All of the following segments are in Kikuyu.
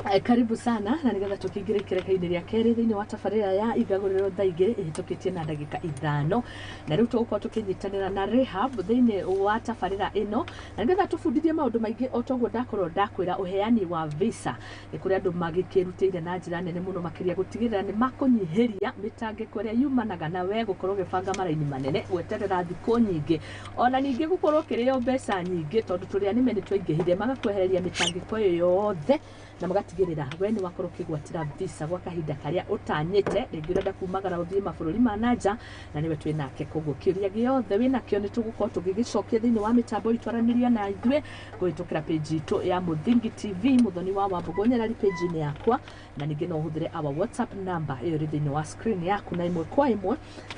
Karibu sana, na nigetha tukingire ikereka-inĩ rĩa kerĩ thĩinĩ wa tabarĩra ya Igagũrĩro thaa 2 ĩhĩtũkĩtie na ndagĩka 5, na rĩu tũgũkorwo tũkĩnyitanĩra na Rahab thĩinĩ wa tabarĩra ĩno, na nigetha tũbundithie maũndũ maingĩ o toguo ndakorwo ndakwĩra. Ũheani wa visa nĩ kũrĩ andũ magĩkĩrutĩire na njĩra nene mũno makĩria gũtigĩrĩra nĩ makũnyihĩria mĩtangĩko ĩrĩa yumanaga na we gũkorwo ũgĩbanga maraini manene, gweterera thikũ nyingĩ, ona ningĩ gũkorwo ũkĩrĩo mbeca nyingĩ, tondũ tũrĩa nĩme nĩ twaingĩhire. Magakwehereria mĩtangĩko ĩyo yothe na magatigĩrĩra we nĩ wakorwo ũkĩgwatĩra visa gwa kahinda karĩa ũtanyĩte. Rĩngĩ ũrenda kumagara ũthiĩ mabũrũri ma nanja, na nĩwe twĩ nake. Koguo kĩũria gĩothe wĩ nakĩo nĩ tũgũkorwo tũgĩgĩcokia thĩinĩ wa mĩtambo itũ. Aranĩria na ithuĩ kũhĩtũkĩra page itũ ya Mũthingi TV, Mũthoni wa Wambũgũ Nyarari, page-inĩ yakwa, na ningĩ no ũhũthĩre our WhatsApp number ĩyo ĩrĩ thĩinĩ wa screen yaku, na ĩmwe kwa ĩmwe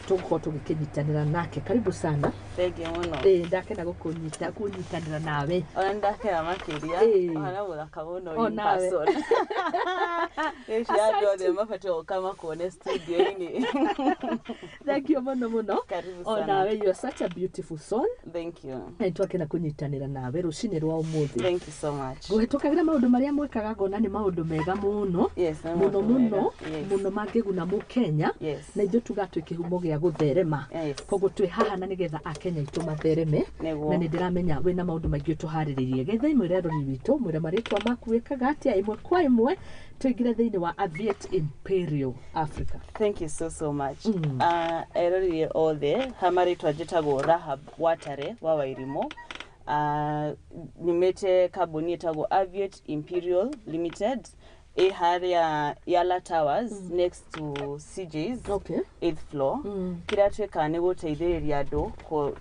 tũgũkorwo tũgĩkĩnyitanĩra nake. Karibu sana. Thengiũ mũno. Ĩĩ, ndakena gũkũnyita kũnyitanĩra nawe. Ona nĩndakena makĩria. Ona mũthaka mũno O in nawe. person. Rĩu andũ othe mabatiĩ gũka makuone studio-inĩ. Thank you mũno mũno. Karibu O sana. nawe, you are such a beautiful soul. Thank you. Na twakena kũnyitanĩra nawe rũcinĩ rwa ũmũthĩ. Thank you so much. Ngũhĩtũkagĩra maũndũ marĩa mwĩkaga, ngona nĩ maũndũ mega mũno Yes, nĩ mũno maũndũ mũno mega. Yes. mũno mangĩguna mũkenya, na ithuĩ tuga twĩ kĩhumo gĩa gũtherema. Koguo twĩ haha na nĩgetha akenya aitũ mathereme. Na nĩ ndĩramenya wĩna maũndũ maingĩ tũharĩrĩirie. Geithai mwĩre arori witũ, mwĩre marĩtwa maku, wĩkaga atĩa, ĩmwe kwa ĩmwe tũingĩre thĩinĩ wa Aviate Imperial Africa. Thank you so so much. Eroreri othe, ha marĩtwa njĩtagwo Rahab Watare wa Wairimũ. Nyumĩte kambuni ĩtagwo Aviate Imperial Limited, ĩ harĩa Yala Towers, next to CJ's, eighth floor. Kĩrĩa twĩkaga nĩ gũteithĩrĩria andũ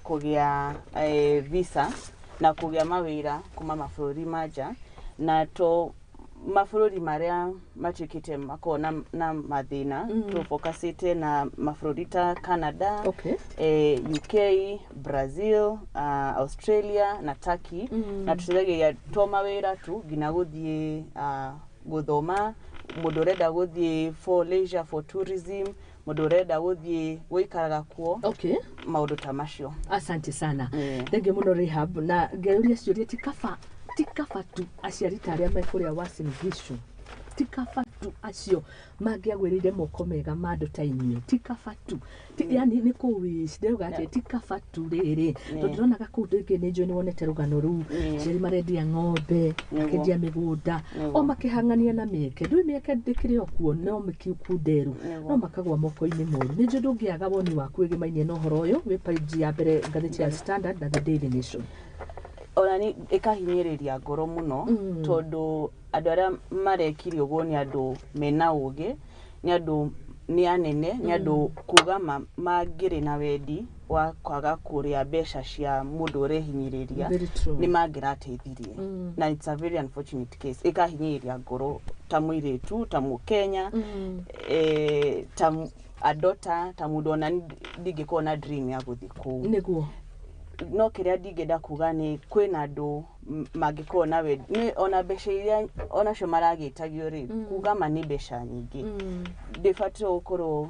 kũgĩa visa na kũgĩa mawĩra kuma mabũrũri ma nja, na to mabũrũri marĩa matuĩkĩte makoragwo na mathĩna. Tũfocusĩte na mabũrũri ta Canada, UK, Brazil, Australia na Turkey. Na tũteithagĩrĩria to mawĩra tu, nginya gũthiĩ gũthoma, mũndũ ũrenda gũthiĩ for leisure, for tourism, mũndũ ũrenda gũthiĩ gũikaraga kuo, maũndũ ta macio. Asante sana. Thengiũ mũno Rahab, na ngeyũria ciũria, ti kaba tu aciari ta arĩa me kũrĩa Uasin Gishu, ti kaba tu acio mangĩagwĩrĩire moko mega ma andũ ta inyuĩ, ti kaba tu yani nĩ kũwish ndĩrauga atĩ ti kaba tu rĩrĩ, tondũ ndĩronaga kũu rĩngĩ nĩ njũĩ nĩ wonete rũgano rũu, aciari marendia ng'ombe, makendia mĩgũnda, o makĩhang'ania na mĩeke. Ndũĩ mĩeke ndĩkĩrĩ o kuo, no mĩkunderu, no makagwa moko-inĩ moru. Nĩ njũĩ ndũngĩaga woni waku wĩgĩmainie na ũhoro ũyũ wĩ page ya mbere ngathĩti ya Standard na The Daily Nation. Ona nĩ ĩkahinyĩrĩria ngoro mũno, tondũ andũ arĩa marekire ũguo nĩ andũ mena ũgĩ, nĩ andũ nĩ anene, nĩ andũ kuga mangĩrĩ na wendi wa kwaga kũrĩa mbeca cia mũndũ ũrehinyĩrĩria, Very true. nĩ mangĩrateithirie. Na it's a very unfortunate case, ĩkahinyĩrĩria ngoro ta mũirĩtu, ta mũkenya, ta adota, ta mũndũ ona ndingĩkorwo na dream ya gũthiĩ kũu. No kĩrĩa ndingĩenda kuga nĩ kwĩna andũ mangĩkorwo na wendi, nĩ ona mbeca iria onacio maragĩtagio rĩ, kuga ma nĩ mbeca nyingĩ, ndĩbatiĩ gũkorwo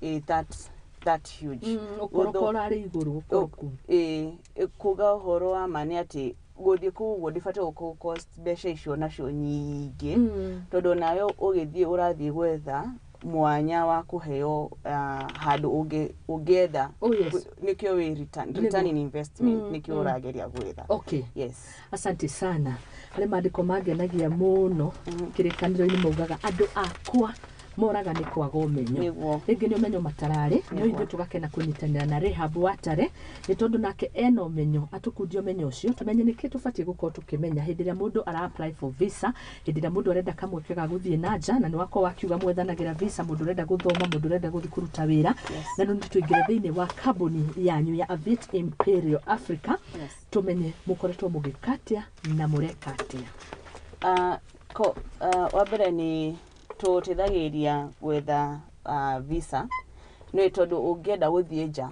ĩ that huge. Ũkoroka ũrarĩ igũrũ ũkoroku. Ĩ, kuga ũhoro wa ma nĩ atĩ gũthiĩ kũu ũguo ndĩbatiĩ gũkorwo cost mbeca icio nacio nyingĩ, tondũ nawe ũgĩthiĩ ũrathiĩ gwetha mwanya wa kũheo handũ ũngĩetha. Nĩkĩo wĩ return, return in investment, nĩkĩo ũrageria gwetha. Yes. Asante sana. Harĩ maandĩko mangenagia mũno kĩrĩkanĩro-inĩ, maugaga andũ akwa moraga nĩ kwaga ũmenyo. Rĩngĩ nĩ ũmenyo matararĩ no ithuĩ tũgakena kũnyitanĩra na Rahab Watare, nĩ tondũ nake ena ũmenyo, atũkundie ũmenyo ũcio, tũmenye nĩkĩ tũbatiĩ gũkorwo tũkĩmenya hĩndĩ ĩrĩa mũndũ ara apply for visa, hĩndĩ ĩrĩa mũndũ arenda kamweke ga gũthiĩ na nja. Na nĩ wakorwo wakiuga mwethanagĩra visa mũndũ ũrenda gũthoma, mũndũ ũrenda gũthiĩ kũruta wĩra. Na rĩu nĩ tũingĩre thĩinĩ wa kambuni yanyu ya Aviate Imperial Africa, tũmenye mũkoretwo mũgĩka atĩa na mũreka atĩa. Wa mbere nĩ tũteithagĩrĩria gwetha visa, nĩ tondũ ũngĩenda gũthiĩ nja,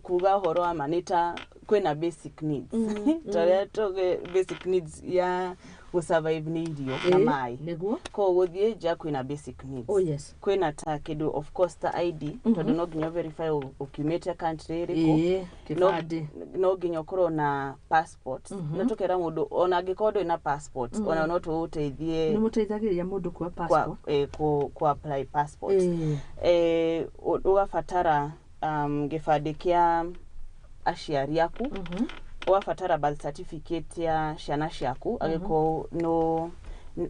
kuga ũhoro wa ma nĩ ta kwĩna basic needs, ta ũrĩa tuge basic needs ya Gũ survive nĩ irio na maĩ. Nĩguo. Koguo gũthiĩ nja kwĩna basic needs. Oh yes. Kwĩna ta kĩndũ, of course, ta ID, tondũ no nginya verify ũkiumĩte country ĩrĩkũ. Kĩbandĩ. No nginya ũkorwo na passport, na tũkera mũndũ ona angĩkorwo ndũrĩ na passport, ona no tũgũteithie. Nĩ mũteithagĩrĩria mũndũ kuoya passport? Ku apply passport. Ũgabatara gĩbandĩ kĩa aciari aku, ũgabatara birth certificate ya ciana ciaku angĩkorwo no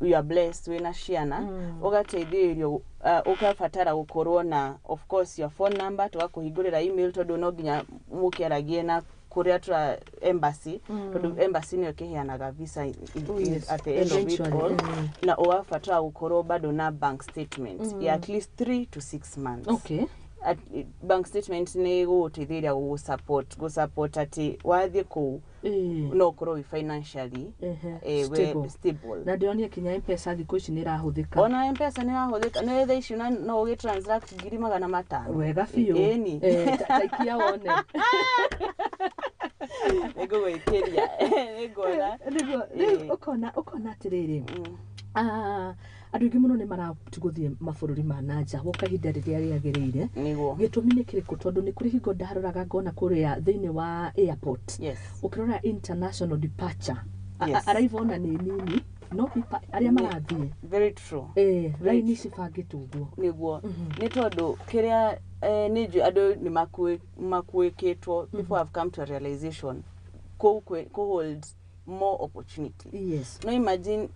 you are blessed wĩna ciana. Ũgateithĩrĩrio, ũgabatara gũkorwo na, of course, your phone number, tũgakũhingũrĩra email, tondũ no nginya mũkĩaragie na kũrĩa tũra embassy, tondũ embassy nĩyo ĩkĩheanaga visa Oh, yes. at the end of it Eventually, all. Na ũgabatara gũkorwo bado na bank statement ya at least 3 to 6 months. Bank statement nĩ gũgũteithĩrĩria gũgũ support atĩ wathiĩ kũu no ũkorwo wĩ financially Stable. Stable. Na ndĩronire kinya Mpesa thikũ ici nĩ ĩrahũthĩka. Ona Mpesa nĩ ĩrahũthĩka, nĩ thaa ici no ũgĩ transact 500,000. Wega biũ. Ĩni. Ta ikia wone. Nĩngũgwĩkĩria, nĩnguona. Nĩguo rĩu ũkona atĩrĩrĩ, andũ aingĩ mũno nĩ marati gũthiĩ mabũrũri ma na nja gwoka ihinda rĩrĩa rĩagĩrĩire. Gĩtũmi nĩ kĩrĩkũ? Tondũ nĩ kũrĩ hingo ndaroraga ngona kũrĩa thĩinĩ wa airport, ũkĩrora international departure, arrival ona nĩ nini, no arĩa marathiĩ Very true. Raini cibangĩtwo ũguo. Nĩguo, nĩ tondũ kĩrĩa nĩ njũĩ andũ nĩ makuĩkĩtwo, people have come to a realization kũu kũ hold more opportunity. No imagine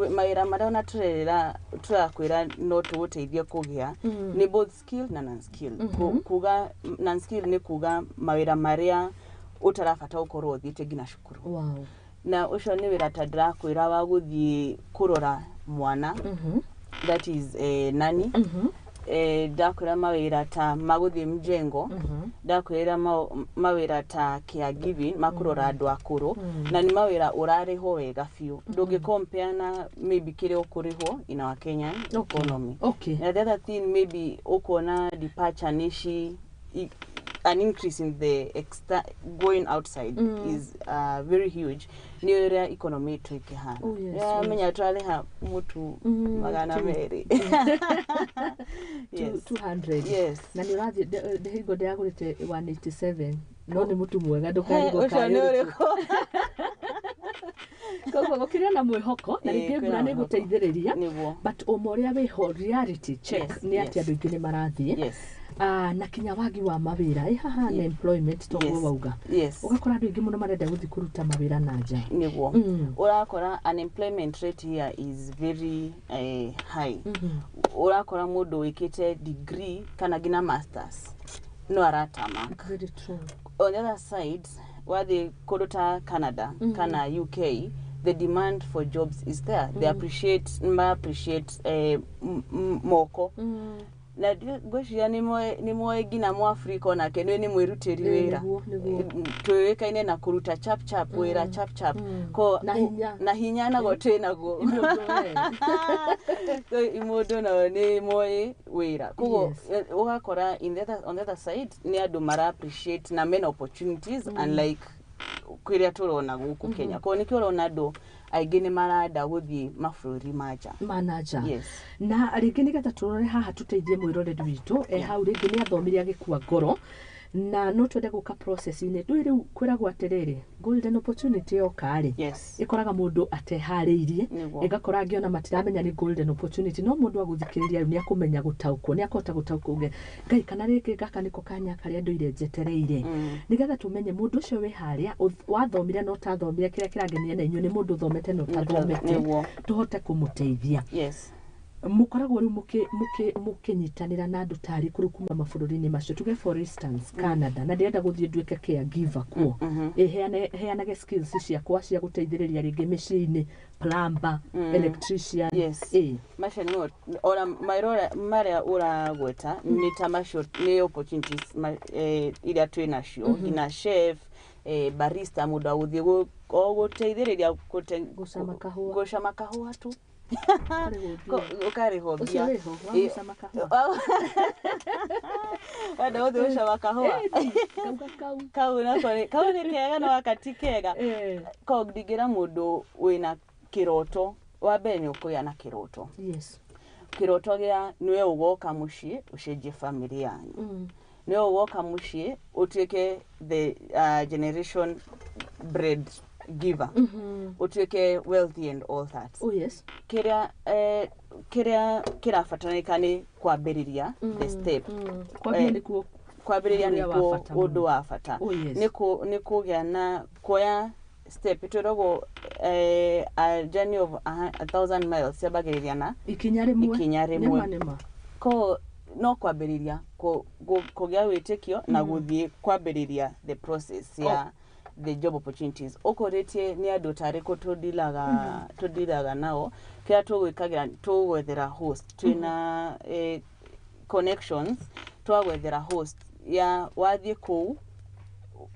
mawĩra marĩa ona tũrerera, tũrakwĩra no tũgũteithie kũgĩa, nĩ both skilled na non skilled. Kuga non skilled nĩ kuga mawĩra marĩa ũtarabata gũkorwo ũthiĩte nginya cukuru. Na ũcio nĩ wĩra ta ndĩrakwĩra wa gũthiĩ kũrora mwana, that is nani. Ndakwĩra mawĩra ta magũthiĩ mjengo, ndakwĩra mawĩra ta caregiving, makũrora andũ akũrũ, na nĩ mawĩra ũrarĩhwo wega biũ, ndũngĩ compare na maybe kĩrĩa ũkũrĩhwo in our Kenyan economy. Na the other thing, maybe ũkuona departure nĩ ci an increase in the going outside is very huge, nĩ ũrĩa economy ĩtũ ĩkĩhana. Oh, yes, Menya tũrarĩha mũtu magana merĩ. Yes. 200. Yes. Na nĩ ũrathiĩ hingo ndĩragũrĩte 187, no nĩ mũtu mwega. He, Ndũkarigwo ũcio nĩ kaĩ ũrĩkũ? Koguo gũkĩrĩ na mwĩhoko na rĩngĩ kwĩna mbura nĩ mwĩhoko. ĩgũteithĩrĩria. But ũma ũrĩa wĩho, reality check, nĩ atĩ andũ aingĩ nĩ marathiĩ. Na kinya wagi wa mawĩra ĩ haha, unemployment toguo wauga. Ũgakora andũ aingĩ mũno marenda gũthiĩ kũruta mawĩra na nja. Nĩguo. Ũrakora unemployment rate here is very high. Ũrakora mũndũ wĩkĩte degree kana nginya masters no aratamak. Very true. On the other side, wathiĩ kũndũ ta Canada kana UK, the demand for jobs is there. They appreciate, ma appreciate moko. Na ngwĩciria nĩ moĩ nginya Mũafrika onake nĩ mwĩrutĩri wĩra. Nĩguo. Twĩũĩkaine na kũruta chap chap wĩra, chap chap. Na hinya. Na hinya nago twĩ naguo. Imũndũ we. So, imũndũ nao nĩ moĩ wĩra, koguo ũgakora on the other side nĩ andũ mara appreciate na mena opportunities, unlike kĩrĩa tũrona gũkũ Kenya. Koguo nĩkĩo ũrona andũ aingĩ nĩ marenda gũthiĩ mabũrũri ma nja. Manaja. Yes. Na rĩngĩ nĩgetha tũrore haha tũteithie mwĩroreri witũ e hau, rĩngĩ nĩ athomire agĩkua ngoro na no twende gũka process-inĩ ndũĩ. Rĩu kwĩragwo atĩrĩrĩ, golden opportunity yoka rĩ, ĩkoraga mũndũ ateharĩirie. Ĩgakora angĩ ona matiramenya nĩ golden opportunity, no mũndũ agũthikĩrĩria rĩu nĩ akũmenya gũtaũkwo, nĩ akũhota gũtaũkwo uge ngai kana rĩngĩ gaka nĩko kanya karĩa ndũire njetereire. Nĩgetha tũmenye mũndũ ũcio wĩ harĩa wathomire na ũtathomire, kĩrĩa kĩrangenia na inyuĩ nĩ mũndũ ũthomete na ũtathomete, tũhote kũmũteithia. Mũkoragwo rĩu mũkĩnyitanĩra na andũ tarĩ kũrĩ kuma mabũrũri-inĩ macio, tuge for instance Canada, na ndĩrenda gũthiĩ nduĩke caregiver kuo, heanage skills ciakwa cia gũteithĩrĩria rĩngĩ mĩciĩ-inĩ, plumber, electrician. Macio nĩmo ona marora marĩa ũragweta nĩ ta macio nĩ opportunities iria twĩ nacio, nginya chef, barista, mũndũ wa gũthiĩ o gũteithĩrĩria Gũcama kahũa. Gũcama kahũa tu. Ũkarĩhwo mbia. Ũkarĩhwo Ũcio mbia. wĩho wa gũcama kahũa. Wenda gũthiĩ gũcama kahũa. Kauga kau. Kau nako kau nĩ kega no gaka ti kega. Ko ndingĩra mũndũ wĩna Kĩroto wa mbere nĩ ũkũgĩa na kĩroto. Kĩroto gĩa nĩwe ũgoka mũciĩ ũcenjie family yanyu, nĩwe ũgoka mũciĩ ũtuĩke the generation bread giver, ũtuĩke wealthy and all that. Oh yes. Kĩrĩa kĩrĩa kĩrabataranĩka nĩ kwambĩrĩria the step. Kwambia nĩkuo Kwambĩrĩria ũrĩa wa nĩkuo bata ũndũ mũno. Wa bata. Oh, yes. Nĩ kũgĩa na kuoya step. Twĩragwo a journey of 1,000 miles yambagĩrĩria na ikinya rĩmwe. Ikinya rĩmwe. Nĩma nĩma. Ko no kwambĩrĩria kũgĩa wĩtĩkio na gũthiĩ kwambĩrĩria the process ya the job opportunities. Ũkũrĩtie nĩ andũ tarĩkũ tũdilaga nao? Kĩrĩa tũgwĩkagĩra, tũgwethera host, twĩna connections, twagwethera host ya wathiĩ kũu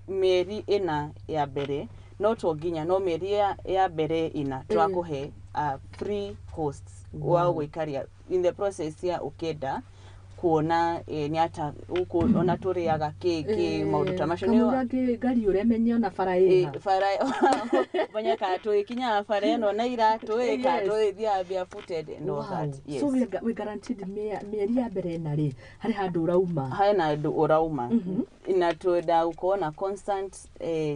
mĩeri 4 ya mbere, no to nginya no mĩeri ya mbere 4 twakũhe free hosts wa gũikaria in the process ya ũkĩenda kuona nĩ ata gũkũ ona tũrĩaga kĩ kĩ maũndũ ta macio. Kamũira ngari ũremenye ona bara ĩha. Bara menye kana tũgĩkinyaga bara ĩno na iratũ ĩ kana tũgĩthiaga barefooted and all that, yes. So we guaranteed mĩeri ya mbere 4 rĩ, harĩ handũ ũrauma. Hena andũ ũrauma na twenda gũkorwo na constant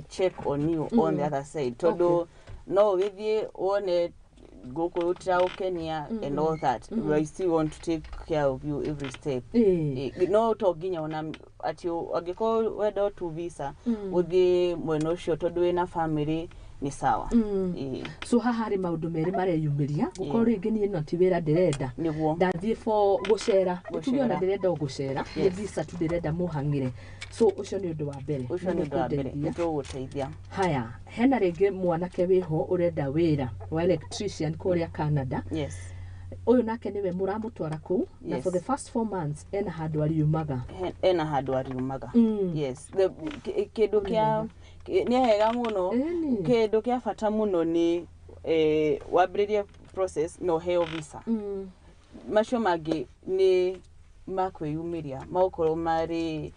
check on you on the other side, tondũ no ũgĩthiĩ wone gũkũ gũtiragũkenia and all that, we still want to take care of you every step. No to nginya ona atĩ angĩkorwo wenda tu visa ũthiĩ mwena ũcio tondũ wĩna family nĩ sawa. So haha harĩ maũndũ merĩ mareyumĩria, gũkorwo rĩngĩ niĩ no ti wĩra ndĩrenda, ndathiĩ for gũcera, tuge ona Gũcera. Ndĩrenda o gũcera, nĩ visa tu ndĩrenda mũhang'ĩre. So ũcio nĩ ũndũ wa mbere. Ũcio nĩ ũndũ wa mbere. Nĩmũkũndeithia. Nĩ tũgũteithia. Haya, hena rĩngĩ mwanake wĩho ũrenda wĩra wa electrician kũrĩa Canada. Ũyũ nake nĩwe mũramũtwara kũu na for the first 4 months ena handũ ariumaga. Ena handũ ariumaga. Yes. Kĩndũ kĩa nĩ hega mũno. Ĩni. Kĩndũ kĩa bata mũno nĩ wambĩrĩrie process na ũheo visa. Macio mangĩ nĩ makwĩyumĩria, magũkorwo marĩ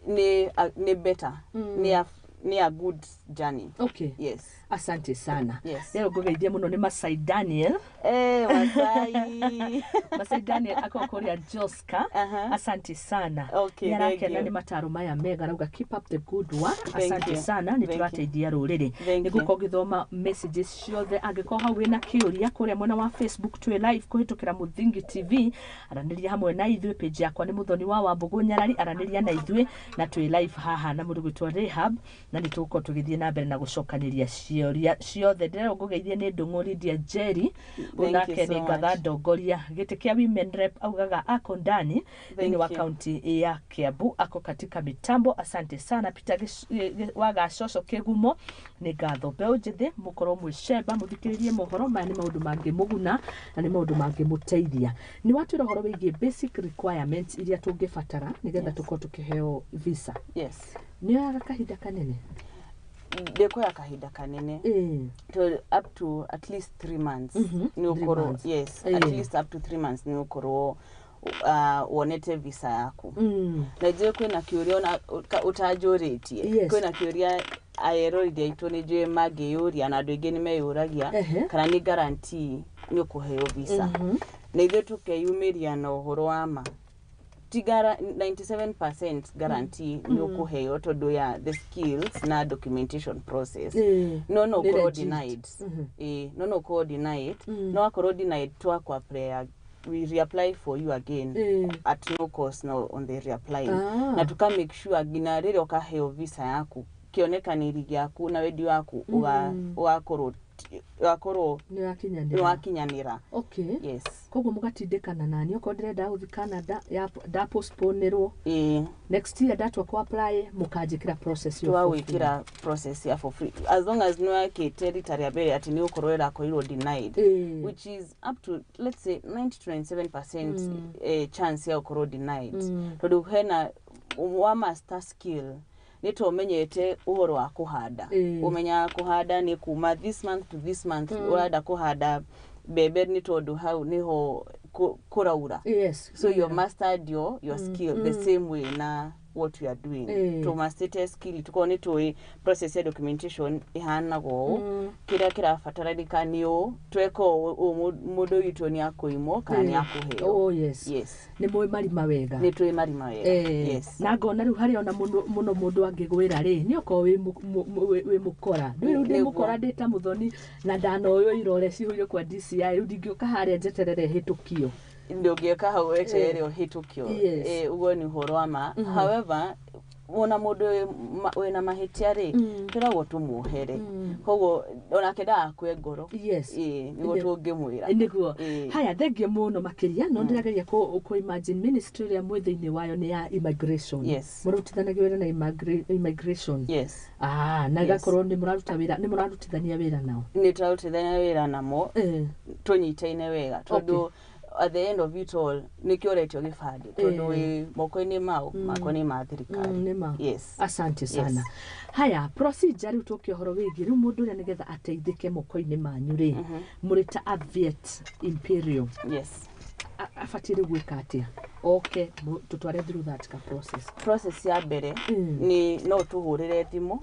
nĩ better, nĩ a good journey. Yes. Asante sana. Yes. Rĩero ngũgeithie mũno nĩ Masai Daniel. Masai. Masai Daniel akorwo kũrĩa Joska. Asante sana. Okay, nĩ arakena thank you. nĩ mataro maya mega, arauga keep up the good work. Thank Asante you. sana, nĩ Thank you. tũrateithia rũrĩrĩ. Thank Nĩ ngũkorwo ngĩthoma messages ciothe. Angĩkorwo hau wĩna kĩũria kũrĩa mwena wa Facebook, twĩ live kũhĩtũkĩra Mũthingi TV, aranĩria hamwe na ithuĩ. Page yakwa nĩ Mũthoni wa Wambũgũ Nyarari, aranĩria na ithuĩ na twĩ live haha na mũndũ gwĩtwo Rahab, na nĩ tũgũkorwo tũgĩthiĩ na mbere na gũcokanĩria ciũria ciothe. Ndĩrerwo ngũgeithie nĩ Ndũng'ũ Lydia Njeri. Thank you Nake so nĩ ngatha much. ndongoria gĩtĩ kĩa women rep, augaga ako ndani thĩinĩ wa you. Kaunti ya Kiambu, ako katika mitambo. Asante sana. Peter wa Gacoco Kĩgumo, nĩ ngatho. Mbeũ njĩthĩ, mũkorwo mwĩcemba mũthikĩrĩrie mohoro maya, nĩ maũndũ mangĩmũguna na nĩ maũndũ mangĩmũteithia. Nĩ watwĩra ũhoro wĩgiĩ basic requirements iria tũngĩbatara nĩgetha tũkorwo tũkĩheo visa. Nĩ yoyaga kahinda kanene? Ndĩkuoya kahinda kanene, to up to at least 3 months. Nĩ Three ũkorwo months. Yes, at least up to 3 months nĩ ũkorwo wonete visa yaku. Na njũĩ kwĩna kĩũria ona ũtanjũrĩtie. Kwĩna kĩũria aerorithia aitũ nĩ njũĩ mangĩyũria, na andũ aingĩ nĩ meyũragia kana nĩ guarantee nĩ ũkũheo visa. Na ithuĩ tũkeyumĩria na ũhoro wa ma ti 97% guarantee nĩ ũkũheo tondũ ya the skills na documentation process. No no Nĩ ũkorwo legit. denied. No ũkorwo denied. No akorwo denied, twakũ apply, we reapply for you again at no cost, no on the reapplying. Na tuka make sure nginya rĩrĩa ũkaheo visa yaku, kĩonekanĩri gĩaku na wendi waku ũgakorwo nĩ wakinyanĩra. Nĩ wakinyanĩra. Yes. Koguo mũgatindĩkana nani okorwo ndĩrenda gũthiĩ Canada ndapostponerwo next year, ndatua ku apply mũkanjĩkĩra process ĩyo for free. Twagwĩkĩra process ya for free as long as nĩ wekĩte rita rĩa mbere atĩ nĩ ũkorwo ĩrakorirwo denied, which is up to let's say 90 to 97% chance ya gũkorwo denied, tondũ hena wa master skill nĩ to ũmenyete ũhoro wa kũhanda. Ũmenyaga kũhanda nĩ kuma this month to this month, ũrenda kũhanda mbembe nĩ tondũ hau nĩho kũraura. So you mastered your skill the same way na what we are doing. Tũmastĩte skill, tũkorwo nĩ tũĩ process ya documentation ĩhanagwo ũũ, kĩrĩa kĩrabatarĩka nĩ ũũ, tweka ũũ ũũ, mũndũ witũ nĩ akũimwo kana nĩ akũheo. Oh yes. Yes. Nĩ mũĩ marima wega. Nĩ tũĩ marima wega. Yes. Na ngona rĩu harĩ ona mũno mũno mũndũ angĩgwĩra rĩ, nĩ okorwo wĩ wĩ mũkora, ndũĩ rĩu ndĩ mũkora, ndĩ ta Mũthoni na ndanoywo irore cihũire kwa DCI, rĩu ndingĩũka harĩa njeterere hĩtũkio. Ndũngĩũka hau weterere ũhĩtũkio. Ũguo nĩ ũhoro wa ma. However, wona mũndũ wĩna mahĩtia rĩ, twĩragwo tũmuohere, koguo onake ndagakue ngoro. Ĩĩ, nĩguo tũngĩmwĩra. Nĩguo. Haya, thengiũ mũno makĩria, no ndĩrageria kũ imagine ministry ĩrĩa mwĩ thĩinĩ wayo nĩ ya immigration. Yes. Mũrutithanagia wĩra na immigration? Yes. Ah, na Yes. ĩgakorwo nĩ mũraruta wĩra, nĩ mũrarutithania wĩra nao? Nĩ tũrarutithania wĩra namo, tũnyitaine wega, tondũ at the end of it all nĩkĩo ũretio gĩbandĩ, tondũ wĩ moko-inĩ mao, mako-inĩ ma thirikari. Nĩ ma. Yes. Asante sana. Haya, procedure rĩu, tũke ũhoro wĩgiĩ rĩu mũndũ ũrĩa nĩgetha ateithĩke moko-inĩ manyu rĩ, mũrĩ ta Aviate Imperial, abatiĩ rĩu gwĩka atĩa oke tũtware through that ka process? Process ya mbere nĩ no tũhũrĩre thimũ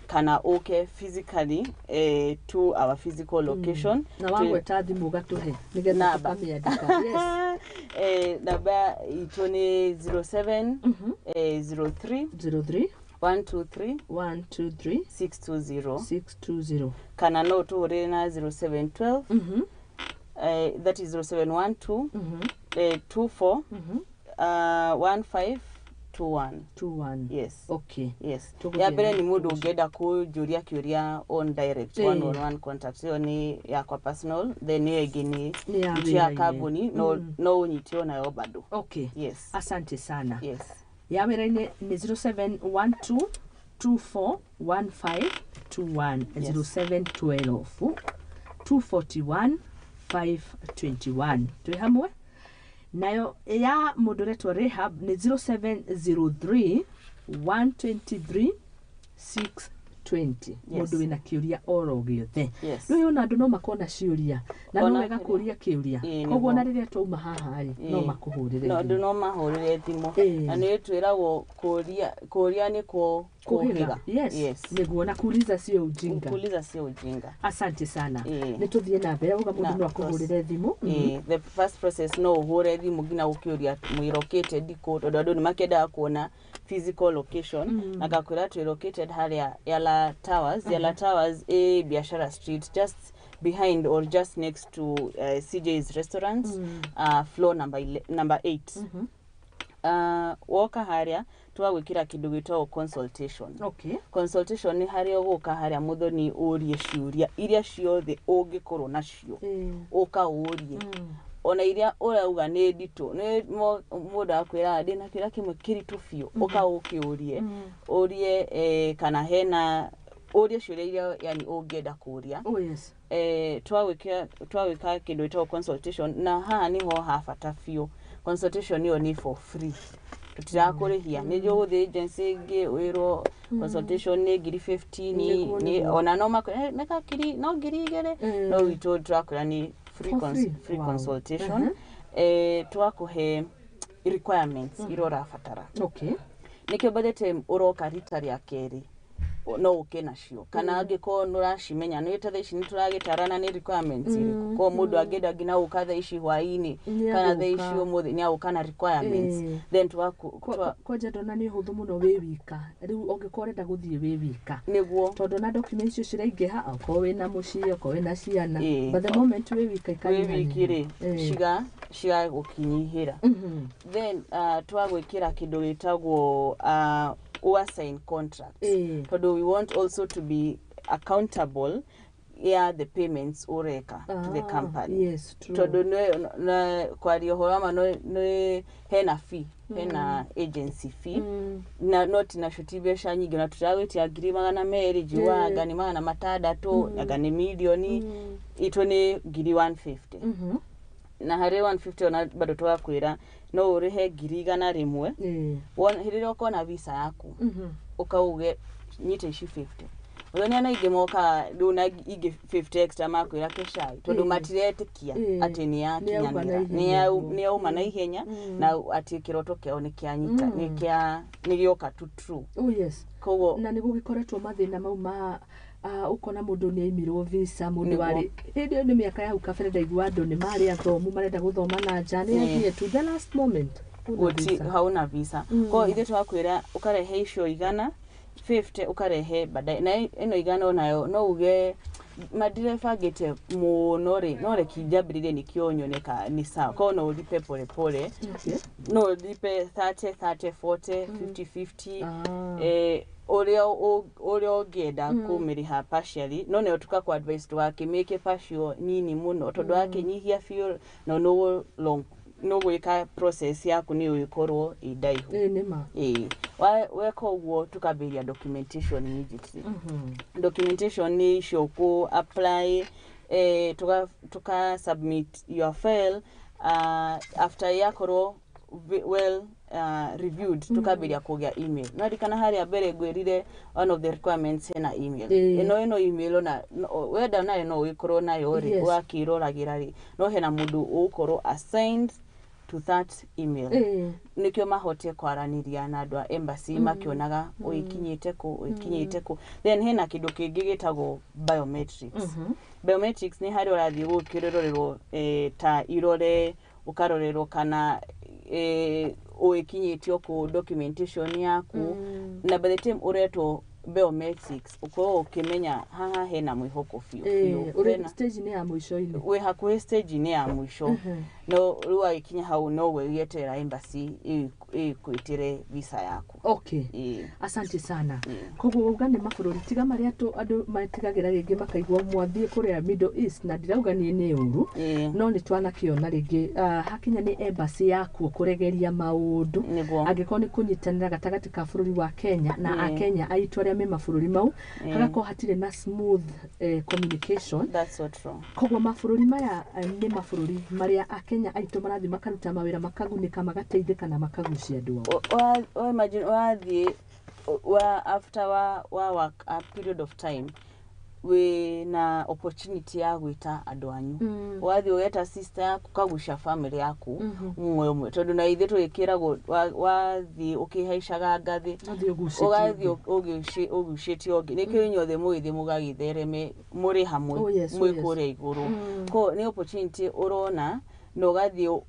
kana ũke physically, to our physical location. Na wagweta thimũ ũgatũhe nĩgetha Namba. tũkamĩandĩka, yes. Namba itũ nĩ 07 03 03 123 123 620. 620. Kana no tũhũrĩre na 0712, that is 0712 24 1521. 21. Yes. Okay. Yes. Tũgũthiĩ Ya mbere na nĩ mũndũ ũngĩenda kũnjũria kĩũria on direct, one on one contact, ĩyo nĩ yakwa personal. Then ĩyo ĩngĩ nĩ Nĩ ya itũ ya wĩra-inĩ. kambuni, no ũnyite onayo bado. Yes. Asante sana. Yes. Ya wĩra-inĩ nĩ 0712 241521. Yes. 0712 241 521, twĩ hamwe. Nayo ya mũndũ ũretwo Rahab nĩ 0703 123 620. Mũndũ wĩna kĩũria oro gĩothe. Rĩu ona andũ no makorwo na ciũria, na no Ona wega kũria kĩũria. Ĩĩ, Koguo nĩguo. ona rĩrĩa twauma haha rĩ, no makũhũrĩre No thimũ. andũ no mahũrĩre thimũ. Na nĩ twĩragwo kũria, kũria nĩkuo Kũhĩga. kũhĩga. Yes. Yes. Nĩguo, na kuuliza sio ujinga. Kuuliza sio ujinga. Asante sana. Nĩ tũthiĩ na mbere, uga mũndũ Na no akũhũrĩre thimũ. Ĩĩ, the first process, no ũhũre thimũ nginya ũkĩũria mwĩ located kũ, tondũ andũ nĩ makĩendaga kuona physical location, na ngakwĩra twĩ located harĩa Yala Towers. Yala Towers ĩ Biashara Street, just behind or just next to CJ's restaurant, floor number 8. Woka harĩa tũgagwĩkĩra kĩndũ gĩtagwo consultation. Consultation nĩ harĩa ũgũka harĩa Mũthoni ũrie ciũria iria ciothe ũngĩkorwo nacio. Ũka ũrie ona iria ũrauga nĩ nditũ, nĩ mũndũ akwĩraga ndĩna kĩũria kĩmwe kĩritũ biũ, ũka ũkĩũrie, ũrie kana hena, ũrie ciũria iria yani ũngĩenda kũria. Twagwĩka kĩndũ gĩtagwo consultation, na haha nĩho ha bata biũ. Consultation ĩyo nĩ for free, tũtirakũrĩhia. Nĩ ũgũthiĩ agency ĩngĩ wĩrwo consultation nĩ ngiri 50. Nĩ ona no makwĩra nĩ ngiri, no 2000. No witũ tũrakwĩra nĩ free. For free? Free consultation. Twakũhe requirements iria ũrabatara. Nĩkĩo by the time ũroka rita rĩa kerĩ no ũke nacio, kana angĩkorwo nĩ ũracimenya, nĩ ta thaa ici nĩ tũragĩtarana nĩ requirements irĩkũ. Koguo mũndũ angĩenda nginya gũka thaa ici hwaĩ-inĩ Nĩ kana thaa ici agũka. ũmũthĩ, nĩ agũka na requirements. Then Kwanja ndona nĩ ũhũthũ mũno wĩ wika, rĩu ũngĩkorwo ũrenda gũthiĩ wĩ wika, tondũ na documents icio ciraingĩha okorwo wĩna mũciĩ, okorwo wĩna ciana. But the moment wĩ wika wĩ ikanyihanyiha. wiki rĩ, cigagũkinyihĩra. Then twagwĩkĩra kĩndũ gĩtagwo sign contract, tondũ we want also to be accountable ya the payments ũreka to the company. Yes, true. Tondũ kwaria ũhoro wa ma, nĩ hena fee, hena agency fee, na no tinacio ti mbeca nyingĩ, na tũtiragwĩtia 200,000, njiugaga anga nĩ 600, anga nĩ mirioni. Itũ nĩ ngiri 150. Na harĩ 150 ona bado tũgakwĩra no ũrĩhe 100,000. Hĩndĩ ĩrĩa ũkona visa yaku, ũkauge nyita ici 50, Muthoni ana ingĩ mokaga rĩu na ingĩ 50 extra makwĩra kecai tondũ matiretĩkia atĩ nĩ yakinyanĩra, nĩ yauma na ihenya na atĩ kĩroto kĩao nĩ kĩanyita, nĩ gĩoka to true. Oh yes. Koguo na nĩ gũgĩkoretwo mathĩna mau ma ukona mũndũ nĩ aimirwo visa, mũndũ warĩ hĩndĩ ĩyo nĩ mĩaka ya hau kabere ndaigua andũ nĩ marĩ athomu marenda gũthoma na nja, nĩ athiĩ to the last moment hauna visa. Koguo ithuĩ twakwĩra ũkarehe icio 150 ũkarehe baadaye, na ĩno 100 onayo no uge madirebangĩte mũno rĩ, no reke njambĩrĩrie nĩkĩo nyone ka ni sawa. Koguo no ũlipe pole pole, no ũlipe 30 30 40 50 50, ũrĩa ũngĩenda kũmĩrĩha partially, no nĩyo tũkakũ advice ndũgakĩmĩke partial nini mũno tondũ wakĩnyihia biũ no long no gwĩka process yaku nĩ ĩgũkorwo ĩ ndaihu. Nĩ ma. Weka ũguo tũkambĩrĩria documentation immediately. Documentation nĩ icio kũ apply, tuka submit your file, after yakorwo well reviewed, tukambĩrĩria kũgĩa email. No ririkana harĩa mbere ngwĩrire one of the requirements hena email. Ĩno email ona wenda nayo no ũgĩkorwo nayo rĩ, ũgakĩroragĩra rĩ, no hena mũndũ ũgũkorwo assigned to that email. Nĩkĩo mahote kwaranĩria na andũ a embassy makĩonaga ũgĩkinyĩte kũ, ũgĩkinyĩte kũ. Then hena kĩndũ kĩngĩ gĩtagwo biometrics. Biometrics nĩ harĩa ũrathiĩ gũkĩrorerwo ta irore, ũkarorerwo kana ũgĩkinyĩtio kũ documentation yaku, na by the time ũretwo biometrics ũkorwo ũkĩmenya haha hena mwĩhoko biũ biũ. Ũrĩ stage-inĩ ya mũico-inĩ, wĩ hakuhĩ stage-inĩ ya mũico, no rĩu wagĩkinya hau no gwĩgĩeterera embassy ĩkwĩtĩre visa yaku. Okay. Asante sana. Koguo wauga nĩ mabũrũri tiga marĩa andũ matigagĩra rĩngĩ makaigua mwathiĩ kũrĩa Middle East, na ndirauga niĩ nĩ ũru, no nĩ twanakĩona rĩngĩ hakinya nĩ embassy yakuo kũregeria maũndũ, angĩkorwo nĩ kũnyitanĩra gatagatĩ ka bũrũri wa Kenya na Akenya aitũ arĩa me mabũrũri mau, hagakorwo hatirĩ na smooth communication. That's so true. Koguo mabũrũri maya nĩ mabũrũri marĩa Akenya aitũ marathiĩ makaruta mawĩra, makagunĩka, magateithĩka na makagucia andũ ao. Imagine wathiĩ after wa work a period of time wĩ na opportunity ya gwĩta andũ anyu, wathiĩ ũgeta sister yaku, ũkagucia family yaku ũmwe ũmwe, tondũ na ithuĩ tũgĩkĩragwo wathiĩ ũkĩhaicaga ngathĩ ũgathiĩ ũgucĩtie ũngĩ, nĩkĩo inyuothe mũgĩthiĩ mũgagĩthereme mũrĩ hamwe mwĩ kũrĩa igũrũ. Koguo nĩ opportunity ũrona na ũgathiĩ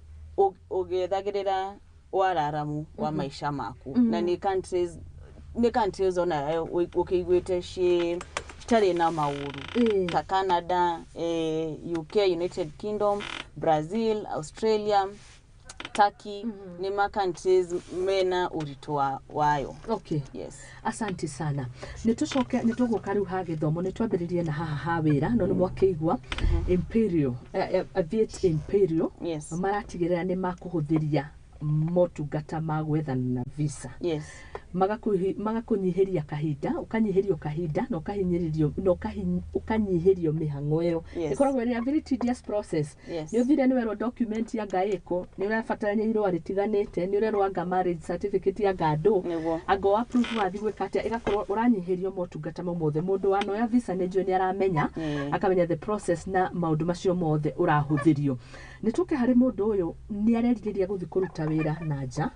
ũgĩethagĩrĩra wararamu wa maica maku, na nĩ countries ona ũkĩiguĩte citarĩ na maũru ta Canada, UK, United Kingdom, Brazil, Australia, Turkey, nĩ ma countries mena ũritũ wayo. Okay. Yes. Asante sana. Nĩ tũcoke nĩ tũgũka rĩu ha gĩthomo, nĩ twambĩrĩrie na haha ha wĩra, no nĩ mwakĩigua Imperial, Aviate Imperial. Yes. Maratigĩrĩra nĩ makũhũthĩria motungata ma gwethana na visa. Yes. Magakũnyihĩria kahinda, ũkanyihĩrio kahinda na ũkahinyĩrĩrio na ũkanyihĩrio mĩhang'o ĩyo. Ĩkoragwo ĩrĩ a very tedious process. Nĩ ũthire nĩ werwo document ya ĩko, nĩ ũrabatarania irũa rĩtiganĩte, nĩ ũrerwo anga marriage certificate anga ndũ, anga o approve wathiĩ gwĩka atĩa, ĩgakorwo ũranyihĩrio motungata mau mothe. Mũndũ wanoya visa nĩ njũĩ nĩ aramenya, akamenya the process na maũndũ macio mothe ũrahũthĩrio. Nĩ tũke harĩ mũndũ ũyũ nĩ arerirĩria gũthiĩ kũruta wĩra na nja,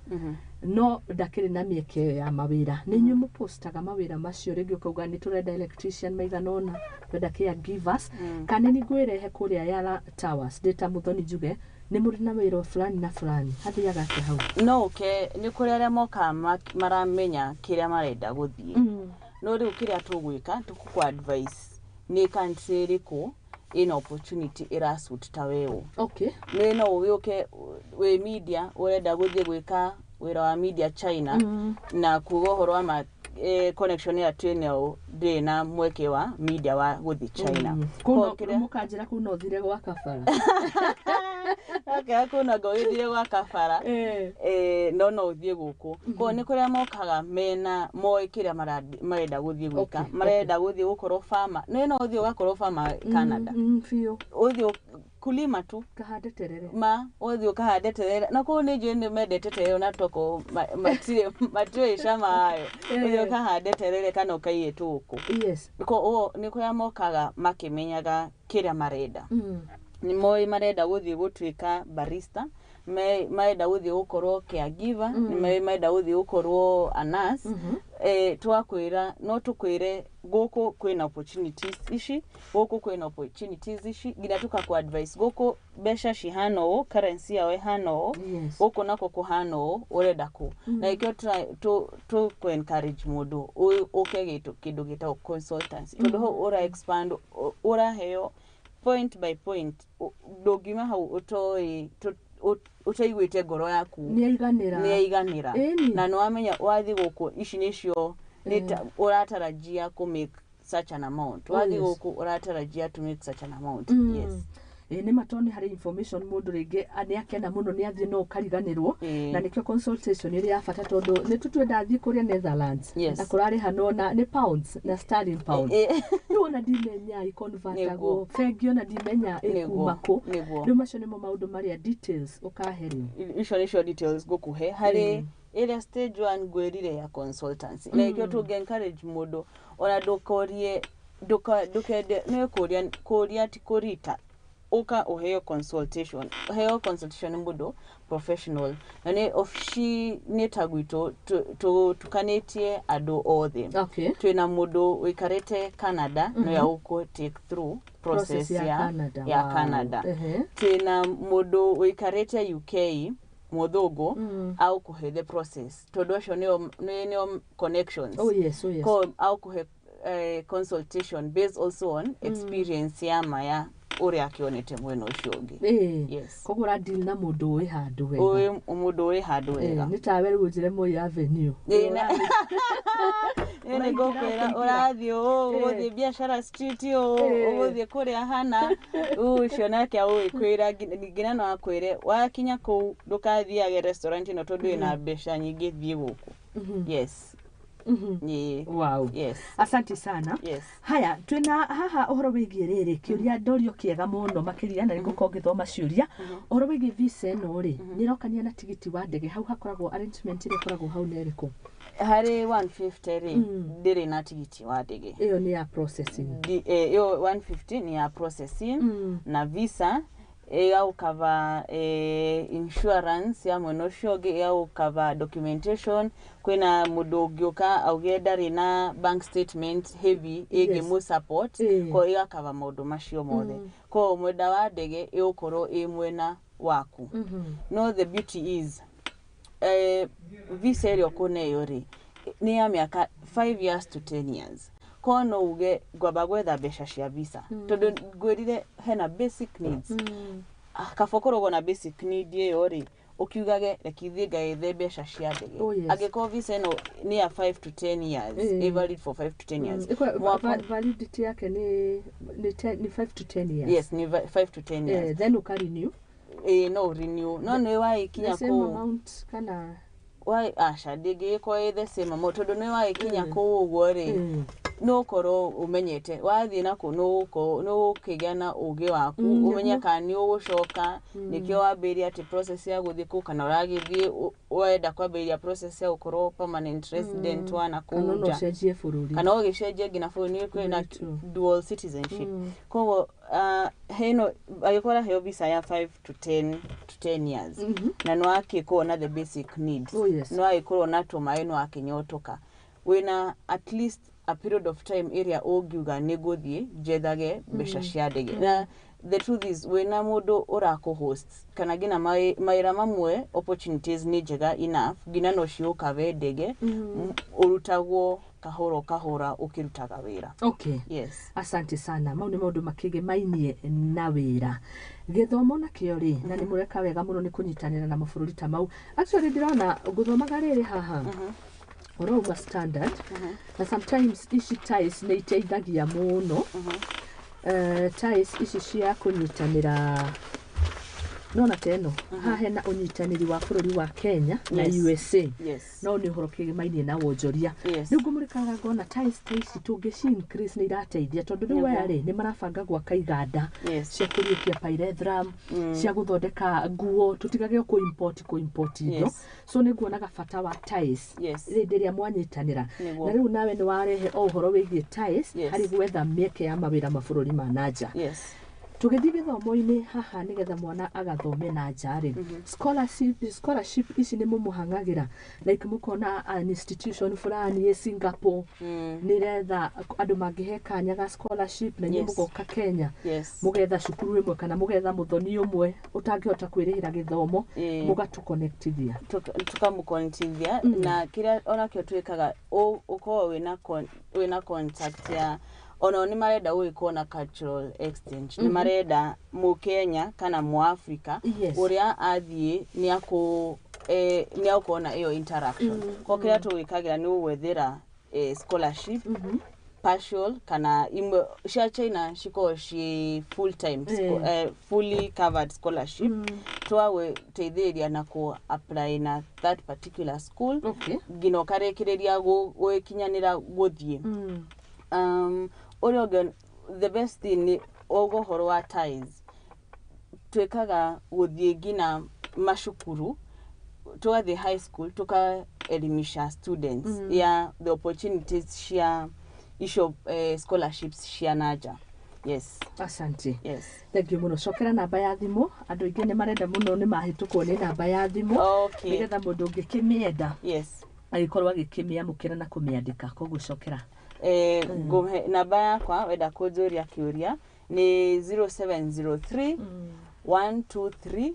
no ndakĩrĩ na mĩeke ĩyo ya mawĩra. Nĩ inyuĩ mũpostaga mawĩra macio, rĩngĩ ũkauga nĩ tũrenda electrician maigana ũna, tũrenda caregivers, kana nĩ ngwĩrehe kũrĩa Yala Towers ndĩ ta Muthoni njuge nĩ mũrĩ na wĩra fulani na fulani, hathiaga atĩa hau? No ũke nĩ kũrĩ arĩa mokaga maramenya kĩrĩa marenda gũthiĩ, no rĩu kĩrĩa tũgwĩka tũgũkũ advice nĩ country ĩrĩkũ ĩna opportunity ĩrasuit ta weũ. Okay. Nĩ no ũgĩũke wĩ media ũrenda gũthiĩ gwĩka wĩra wa media China, na kuga ũhoro wa ma connection ĩrĩa twĩnayo ndĩrĩ na mweke wa media wa gũthiĩ China. Mũkanjĩra kũu no ũthire gwa kabara. Kũu no ũgĩthire gwa kabara, no no ũthiĩ gũkũ. Koguo nĩ kũrĩa mokaga mena moĩ kĩrĩa marenda gũthiĩ gwĩka, marenda gũthiĩ gũkorwo farmer. Nĩ no ũthiĩ ũgakorwo farmer Canada. Biũ. Ũthiĩ Kulima tu. Kahande terere. Ma ũthiĩ ũkahande terere na kũu nĩ njũĩ nĩ mendete terere ona toko matirĩ matiũĩ cama wayo. Ũthiĩ ũkahande terere kana ũkaiye tũũkũ. Ko nĩ kũrĩa mokaga makĩmenyaga kĩrĩa marenda. Nĩ moĩ marenda gũthiĩ gũtuĩka barista, marenda gũthiĩ gũkorwo caregiver, nĩ moĩ marenda gũthiĩ gũkorwo a nurse. Twakwĩra no tũkwĩre gũkũ kwĩna opportunities ici, gũkũ kwĩna opportunities ici, nginya tũkakũ advice gũkũ mbeca cihana ũũ, currency yao ĩhana ũũ, gũkũ nako kũhana ũũ, ũrenda kũ. Na nĩkĩo tũkũ encourage mũndũ ũke kĩndũ gĩtagwo consultancy, tondũ hau ũra expand, ũraheo point by point, ndũngiuma hau ũtoĩ ũtaiguĩte ngoro yaku Nĩ aiganĩra. Nĩ aiganĩra. Na nĩ wamenya wathiĩ gũkũ ici nĩcio ũratarajia kũ make such an amount, wathiĩ gũkũ ũratarajia to make such an amount. Yes. Ĩ nĩ ma, tondũ nĩ harĩ information mũndũ rĩngĩ nĩ akena mũno nĩ athiĩ no ũkariganĩrwo. Na nĩkĩo consultation ĩrĩ ya bata, tondũ nĩ tũtue ndathiĩ kũrĩa Netherlands na kũrarĩhanwo na nĩ pounds na sterling pounds. Rĩu ona ndimenya iconvertagwo bengi, ona ndimenya ĩkuma kũ. Rĩu macio nĩmo maũndũ marĩa details ũkahe rĩu. Icio nĩcio details ngũkũhe harĩ ĩrĩa stage one ngwĩrire ya consultancy. Na nĩkĩo tũngĩ encourage mũndũ ona ndũkorie ndũkende nĩ kũria kũria ti kũrita, ũka ũheo consultation, ũheo consultation nĩ mũndũ professional. Na nĩ obici nĩ ta gwitũ tukanĩtie andũ othe. Twĩna mũndũ ũikarĩte Canada no ya gũkũ take through process, Process ya Canada. Ya Canada. Twĩna mũndũ ũikarĩte UK, mũthũngũ, agũkũhe the process, tondũ acio nĩo connections. Oh yes. Ko agũkũhe consultation based also on experience ya maya ũrĩa akĩonete mwena ũcio ũngĩ. Yes. Koguo ũradeal na mũndũ ũĩ handũ wega. Ũĩ mũndũ ũrĩ handũ wega. Nĩ tawe rĩu ũnjĩre Moi Avenue. Ĩ, nĩ ngũkwĩra ũrathiĩ ũũ, ũgũthiĩ Biashara Street ũũ, ũgũthiĩ kũrĩa hana ũcio nake agũgĩkwĩra nginya no akwĩre wakinya kũu ndũkathiage restaurant ĩno tondũ ĩna mbeca nyingĩ, thiĩ gũkũ. Yes. Ĩĩ. Yes. Asante sana. Haya, twĩna haha ũhoro wĩgiĩ rĩrĩ kĩũria ndorio kĩega mũno makĩria, na nĩngũkorwo ngĩthoma ciũria ũhoro wĩgiĩ visa ĩno rĩ, nĩ ĩrokania na tigiti wa ndege? Hau hakoragwo arrangement ĩrĩa ĩkoragwo hau nĩ ĩrĩkũ? Harĩ 150 rĩ, ndĩrĩ na tigiti wa ndege. Ĩyo nĩ ya processing? Ĩyo 150 nĩ ya processing na visa, ĩgagũkava insurance ya mwena ũcio ũngĩ, ĩgagũkava documentation. Kwĩna mũndũ ũngĩũka auge ndarĩ na bank statement heavy ĩngĩmũ support, ko ĩgakava maũndũ macio mothe. Ko mwenda wa ndege ĩgũkorwo ĩ mwena waku. No the beauty is visa ĩrĩa ũkũneo rĩ, nĩ ya mĩaka 5 years to 10 years. Ko no uge ngwamba gwetha mbeca cia visa, tondũ ngwĩrire hena basic needs. Kaba ũkoragwo na basic need ĩyo rĩ, ũkiugage reke ithiĩ ngaethe mbeca cia ndege. Angĩkorwo visa ĩno nĩ ya 5 to 10 years, ĩ valid for 5 to 10 years. Validity yake nĩ 5 to 10 years? Yes, nĩ 5 to 10 years. Then ũka-renew? Ĩ, no renew, no nĩ wagĩkinya The same kũu amount kana? Aca, ndĩngĩgĩkorwo ĩ the same amount, tondũ nĩ wagĩkinya kũu ũguo rĩ, no ũkorwo ũmenyete wathiĩ nakũu nĩ ũgũkĩgĩa na ũgĩ waku, ũmenye kana nĩ ũgũcoka, nĩkĩo wambĩrĩria atĩ process ya gũthiĩ kũu, kana ũragĩthiĩ wenda kwambĩrĩria process ya gũkorwo permanent resident wa nakũu Kana no nja. ũcenjie bũrũri. Kana ũgĩcenjie nginya bũrũri, nĩ kwĩna Very true. dual citizenship. Koguo heno angĩkorwo ũraheo visa ya 5 to 10 to 10 years, na nĩ wakĩkorwo na the basic needs, nĩ wagĩkorwo na tũmaĩ, nĩ wakĩnyotoka, wĩna at least a period of time ĩrĩa ũngiuga nĩ ngũthiĩ njethage mbeca cia ndege. Na the truth is wĩna mũndũ ũrakũ host kana nginya mawĩra mamwe, opportunities nĩ njega enough nginya no ciũkabe ndege. Ũrutagwo kahora kahora ũkĩrutaga wĩra. Yes. Asante sana. Mau nĩ maũndũ makĩgĩmainie na wĩra, gĩthomo nakĩo rĩ, na nĩ mũreka wega mũno nĩ kũnyitanĩra na mabũrũri ta mau. Actually ndĩrona ngũthomaga rĩrĩ haha ũrauma standard, na sometimes ici ties nĩ iteithagia mũno. Ties ici cia kũnyitanĩra Nona ta ĩno haha hena ũnyitanĩri wa bũrũri wa Kenya na USA. No nĩ ũhoro kĩgĩmainie na wonjoria. Rĩu ngũmũrĩkaga ngona ties ta ici tũngĩci increase nĩ irateithia, tondũ rĩu aya rĩ nĩ marabanga gwaka iganda cia kũriũkia pyrethrum, cia gũthondeka nguo, tũtigage o kũ import indo. So nĩ nguonaga bata wa ties hĩndĩ ĩrĩa mwanyitanĩra. Na rĩu nawe nĩ warehe o ũhoro wĩgiĩ ties harĩ gwetha mĩeke ya mawĩra mabũrũri ma nanja. Tũgĩthiĩ gĩthomo-inĩ haha, nĩgetha mwana agathome na nja rĩ, scholarship ici nĩ mũmũhang'agĩra, like mũkona an institution fulani ĩ Singapore nĩ ĩretha andũ mangĩhe kanya ga scholarship, na inyuĩ mũgoka Kenya, mũgetha cukuru ĩmwe kana mũgetha mũthoni ũmwe ũtangĩhota kwĩrĩhĩra gĩthomo, mũgatũconnectithia. Tukamũconnectithia na kĩrĩa onakĩo twĩkaga, ũkorwo wĩna contact ya onao nĩ marenda gũgĩkorwo na cultural exchange, nĩ marenda mũkenya kana mũafrika ũrĩa athiĩ nĩ akũ nĩ agũkorwo na ĩyo interaction. Ko kĩrĩa tũgwĩkagĩra nĩ gũgwethera scholarship partial, kana imwe cia China cikoragwo ci full time, fully covered scholarship. Twagũteithĩrĩria na kũ apply na that particular school nginya ũkarĩkĩrĩria gũgĩkinyanĩra gũthiĩ. Ũrĩa ũngĩ, the best thing nĩ ũguo ũhoro wa ties, twĩkaga gũthiĩ nginya macukuru, tũgathiĩ high school, tukaelimisha students ya the opportunities cia icio scholarships cia nanja. Yes. Asante. Yes. Thank you mũno. Cokera namba ya thimũ, andũ aingĩ nĩ marenda mũno, nĩ mahĩtũkwo nĩ namba ya thimũ, nĩgetha mũndũ ũngĩkĩmĩenda agĩkorwo agĩkĩmĩamũkĩra na kũmĩandĩka. Koguo cokera. Ngũhe namba yakwa, wenda kũnjũria kĩũria nĩ 0703 123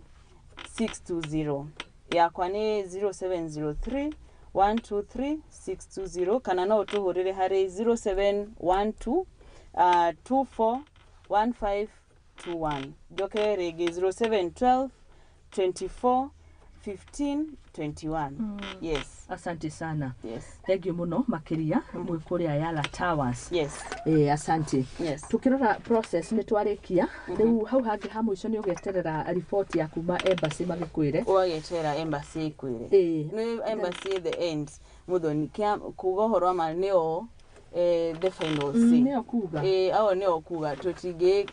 620. Yakwa nĩ 0703 123 620, kana no ũtũhũrĩre harĩ 0712 24 1521. Njokere rĩngĩ, 0712 24 15 21. Yes. Asante sana. Yes. Thank you mũno makĩria, mwĩ kũrĩa Yala Towers. Yes. Asante. Yes. Tukĩrora process nĩ twarĩkia, rĩu hau hangĩ ha mũico nĩ ũgeterera report ya kuma embassy magĩkwĩre. Ũgageterera embassy ĩkwĩre. Nĩ embassy the end, muthoni kia kuga ũhoro wa ma nĩo the final say. Nĩyo kuga. Ao nĩo kuga, tũtingĩ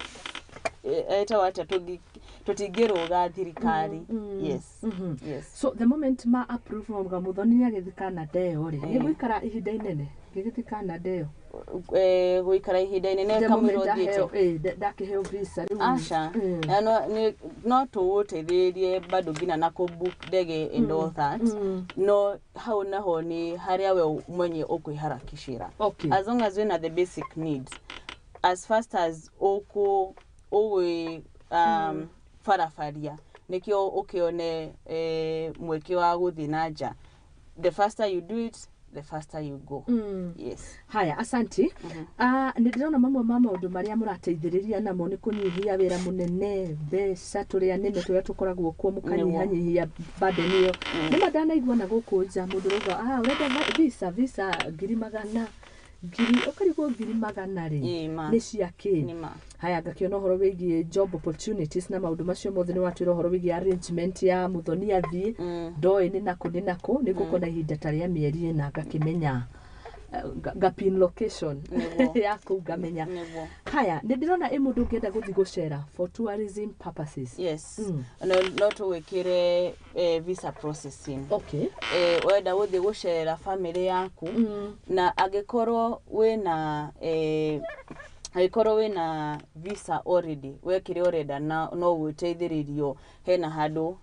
etagwo atĩa, tũtingĩrũga thirikari. Yes. Yes. So the moment ma approve mauga muthoni nĩ agĩthiĩ Canada ĩyo rĩ, nĩ gũikara ihinda inene ngĩgĩthiĩ Canada ĩyo? Gũikara ihinda inene The kamũira moment ũthiĩte? Ndakĩheo visa rĩu. Aca. Na no tũgũteithĩrĩrie bado nginya na kũ-book ndege and all that. No hau naho nĩ harĩa we mwenye ũkwĩharakicĩra. As long as wĩna the basic needs, as fast as ũkũ ũgwĩ barabaria nĩkĩo ũkĩone mweke wa gũthiĩ na nja, the faster you do it, the faster you go. Yes. Haya, asanti. Nĩ ndĩrona mamwe ma maũndũ marĩa mũrateithĩrĩria namo nĩ kũnyihia wĩra mũnene, mbeca tũrĩa nĩme tũrĩa tũkoragwo kuo, mũkanyihanyihia burden ĩyo. Nĩ ndanaigua na gũkũ nja mũndũ ũrauga, ũrenda visa 100,000, ngiri, ũkarigwo 100,000 rĩ Ĩĩ, ma. nĩ cia kĩ? Nĩ ma. Haya, ngakĩona ũhoro wĩgiĩ job opportunities na maũndũ macio mothe. Nĩ watwĩra ũhoro wĩgiĩ arrangement ya mũthoni athiĩ, ndoĩ nĩ nakũ nĩ nakũ, nĩ ngũkona ihinda ta rĩa mĩeri 4 ngakĩmenya ngapin location ya kũu ngamenya. Haya, nĩ ndĩrona ĩ mũndũ ũngĩenda gũthiĩ gũcera for tourism purposes. Yes. No tũgwĩkĩre visa processing. Wenda gũthiĩ gũcerera family yaku, na angĩkorwo wĩna visa already, we kĩrĩa ũrenda no gwĩteithĩrĩrio, hena handũ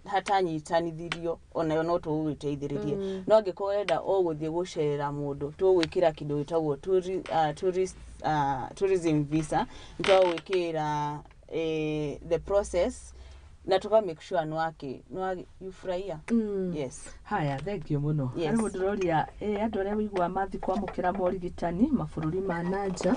hatanyitanithirio, onayo no tũgũgĩteithĩrĩrie. No angĩkorwo ũrenda o gũthiĩ gũcerera mũndũ, tũgwĩkĩra kĩndũ gĩtagwo tourism visa. Nĩtwagwĩkĩra the process na tuka make sure nĩ wagĩfurahia. Yes. Haya, thank you mũno. Yes. Harĩ mũndũ ũroria, andũ arĩa wĩiguaga mathiĩ kwamũkĩra morigitani mabũrũri ma nanja,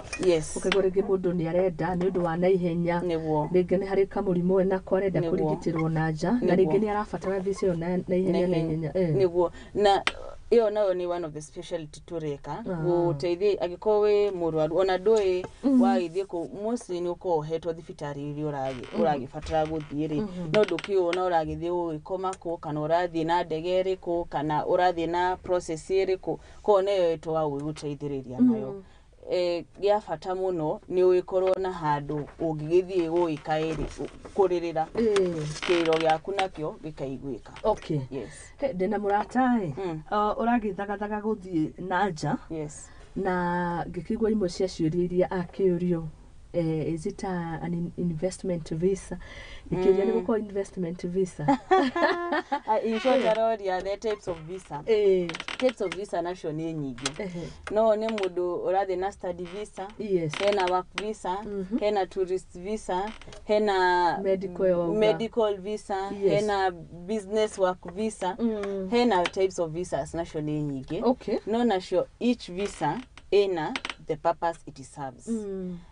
ũkaigua rĩngĩ mũndũ nĩ arenda nĩ ũndũ wa naihenya, rĩngĩ nĩ harĩ kamũrimũ enako arenda kũrigitĩrwo na nja, na rĩngĩ nĩ arabatara visa ĩyo na ihenya na ihenya. Nĩguo, na Ĩyo nayo nĩ one of the specialty tũreka gũteithia angĩkorwo wĩ mũrwaru ona ndũĩ wagĩthiĩ kũ, mostly nĩ ũkoragwo ũhetwo thibitarĩ iria ũragĩbatara gũthiĩ rĩ, no ndũkĩũĩ ona ũragĩthiĩ gũgĩkoma kũ, kana ũrathiĩ na ndege ĩrĩkũ, kana ũrathiĩ na process ĩrĩkũ. Koguo nĩyo ĩtwaga gũgĩgũteithĩrĩria nayo. Gĩa bata mũno nĩ ũgĩkorwo na handũ ũngĩgĩthiĩ gũgĩkaĩrĩ kũrĩrĩra kĩrĩro gĩaku nakĩo gĩkaiguĩka. Okay. Yes. He, ndĩna mũrata ĩ ũragĩthagathaga gũthiĩ na nja na ngĩkĩigua imwe cia ciũria iria akĩũrio, is it an investment visa? Ngĩkĩũria nĩ gũkorwo investment visa. In short, aroria the types of visa. Types of visa nacio nĩ nyingĩ. No nĩ mũndũ ũrathiĩ na study visa, hena work visa, hena tourist visa, hena medical ya wauga. Medical visa, hena business work visa, hena types of visas nacio nĩ nyingĩ. No nacio each visa ĩna the purpose it serves.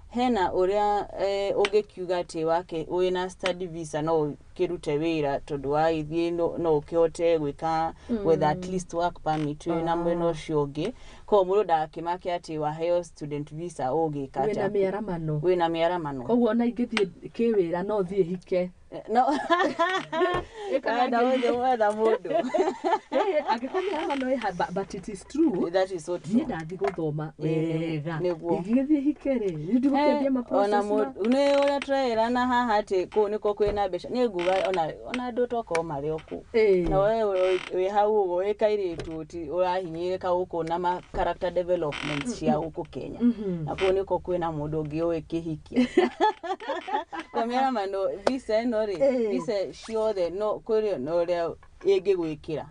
Hena ũrĩa ũngĩkiuga atĩ wake wĩna study visa no ũkĩrute wĩra tondũ wagĩthiĩ no ũkĩhote gwĩka gwetha at least work permit wĩna mwena ũcio ũngĩ. Koguo mũndũ ndagakĩmake atĩ waheo student visa ũgĩka wĩna atĩa. Mĩaramano. Wĩna mĩaramano. Koguo ona ingĩthiĩ kĩwĩra no thiĩ hike. No. Ĩkaga wenda gũthiĩ gwetha mũndũ. Angĩkorwo mĩaramano ĩha, but it is true. That is so Niĩ true. ndathiĩ gũthoma wega, nĩguo. ingĩgĩthiĩ hike rĩ, rĩu ndigũkĩambia ma Ona process nĩ ũrĩa tũrerana haha atĩ kũu nĩkuo kwĩna mbeca, niĩ nguga ona andũ tokorwo marĩ o kũu na we wĩ hau ũguo wĩ kairĩtu ti ũrahinyĩrĩka gũkũ na ma character development cia gũkũ Kenya, na kũu nĩkuo kwĩna mũndũ ũngĩ ũĩ kĩhikia kwa mĩaramano visa ĩno rĩ, visa ciothe no kwĩrĩ na ũrĩa ĩngĩgwĩkĩra.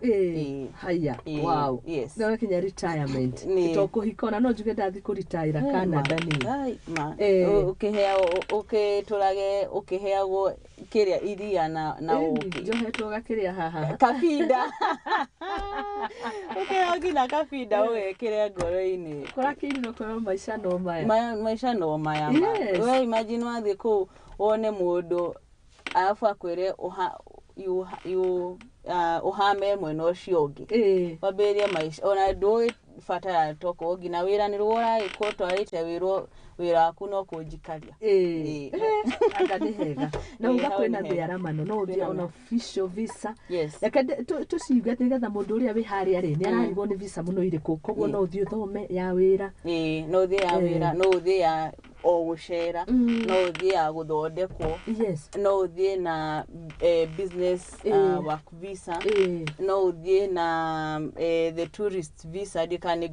Haya. Wow. No kinya retirement. To kũhika ona no njuge ndathi kũritaĩra Canada niĩ. Ai, ma ũkĩheagwo ũkĩtũrage ũkĩheagwo kĩrĩa iria na ũkĩ. Njohetwo gakĩrĩa haha. Kabinda, ũkĩheo nginya kabinda ũgekĩre ngoro-inĩ. Kũrakĩirwo korwo maica no maya. Maica no maya ma. We imagine wathiĩ kũu wone mũndũ arabu akwĩre ũhame mwena ũcio ũngĩ, wambĩrĩrie maica ona ndũĩ batara tokorwo nginya wĩra nĩrwo ũragĩkorwo twarĩte wĩrwo wĩra waku no kũnjikaria. Anga nĩ hega na uga Hau kwĩna nĩ hega. mĩaramano no ũthiĩ Kwĩna ona official visa. Yes. Reke tũciuge nĩgetha mũndũ ũrĩa wĩ harĩa rĩ nĩ ararigwo nĩ visa mũno irĩkũ. Koguo no ũthiĩ ũthome, ya wĩra. Ĩĩ, no ũthiĩ ya wĩra, no ũthiĩ ya o gũcera, no ũthiĩ ya gũthondekwo, no ũthiĩ na business work visa, no ũthiĩ na the tourist visa, ndika nĩ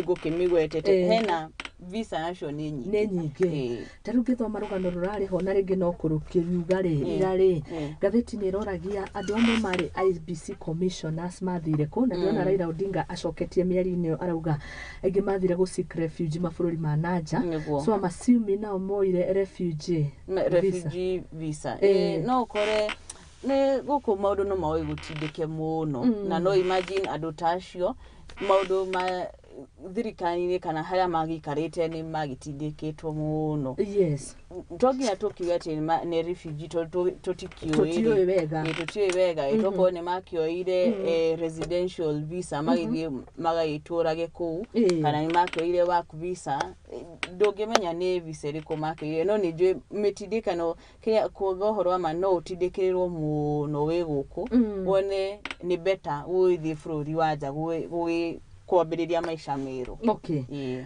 ngũkĩmĩgwetete. Hena visa nacio nĩ nyingĩ. Nĩ nyingĩ. Ta rĩu ngĩthoma rũgano rũrarĩ ho na rĩngĩ no kũrũkĩriuga rĩ ira rĩ, ngathĩti nĩ ĩroragia andũ amwe marĩ IEBC commissioners mathire kũ, na ndĩrona Raila Odinga acoketie mĩario-inĩ ĩyo arauga aingĩ mathire gũ seek refuge mabũrũri ma nanja. Nĩguo. So I'm assuming nao moire refugee visa. Refugee visa. No ũkore nĩ gũkũ maũndũ no maũĩ gũtindĩke mũno, na no imagine andũ ta acio maũndũ ma thirikari-inĩ kana harĩa magĩikarĩte nĩ magĩtindĩkĩtwo mũno. To nginya tũkiuge atĩ nĩ refugee tondũ tũtikĩũĩ. Tũtiũĩ wega. Ĩ, tũtiũĩ wega. Ĩ, tokorwo nĩ makĩoire residential visa magĩthiĩ magagĩtũrage kũu, kana nĩ makĩoire work visa. Ndũngĩmenya nĩ visa ĩrĩkũ makĩoire, no nĩ njũĩ mĩtindĩkano kĩrĩa kuga ũhoro wa ma no ũtindĩkĩrĩrwo mũno wĩ gũkũ, wone nĩ better gũgĩthiĩ bũrũri wa nja kwambĩrĩria maica merũ.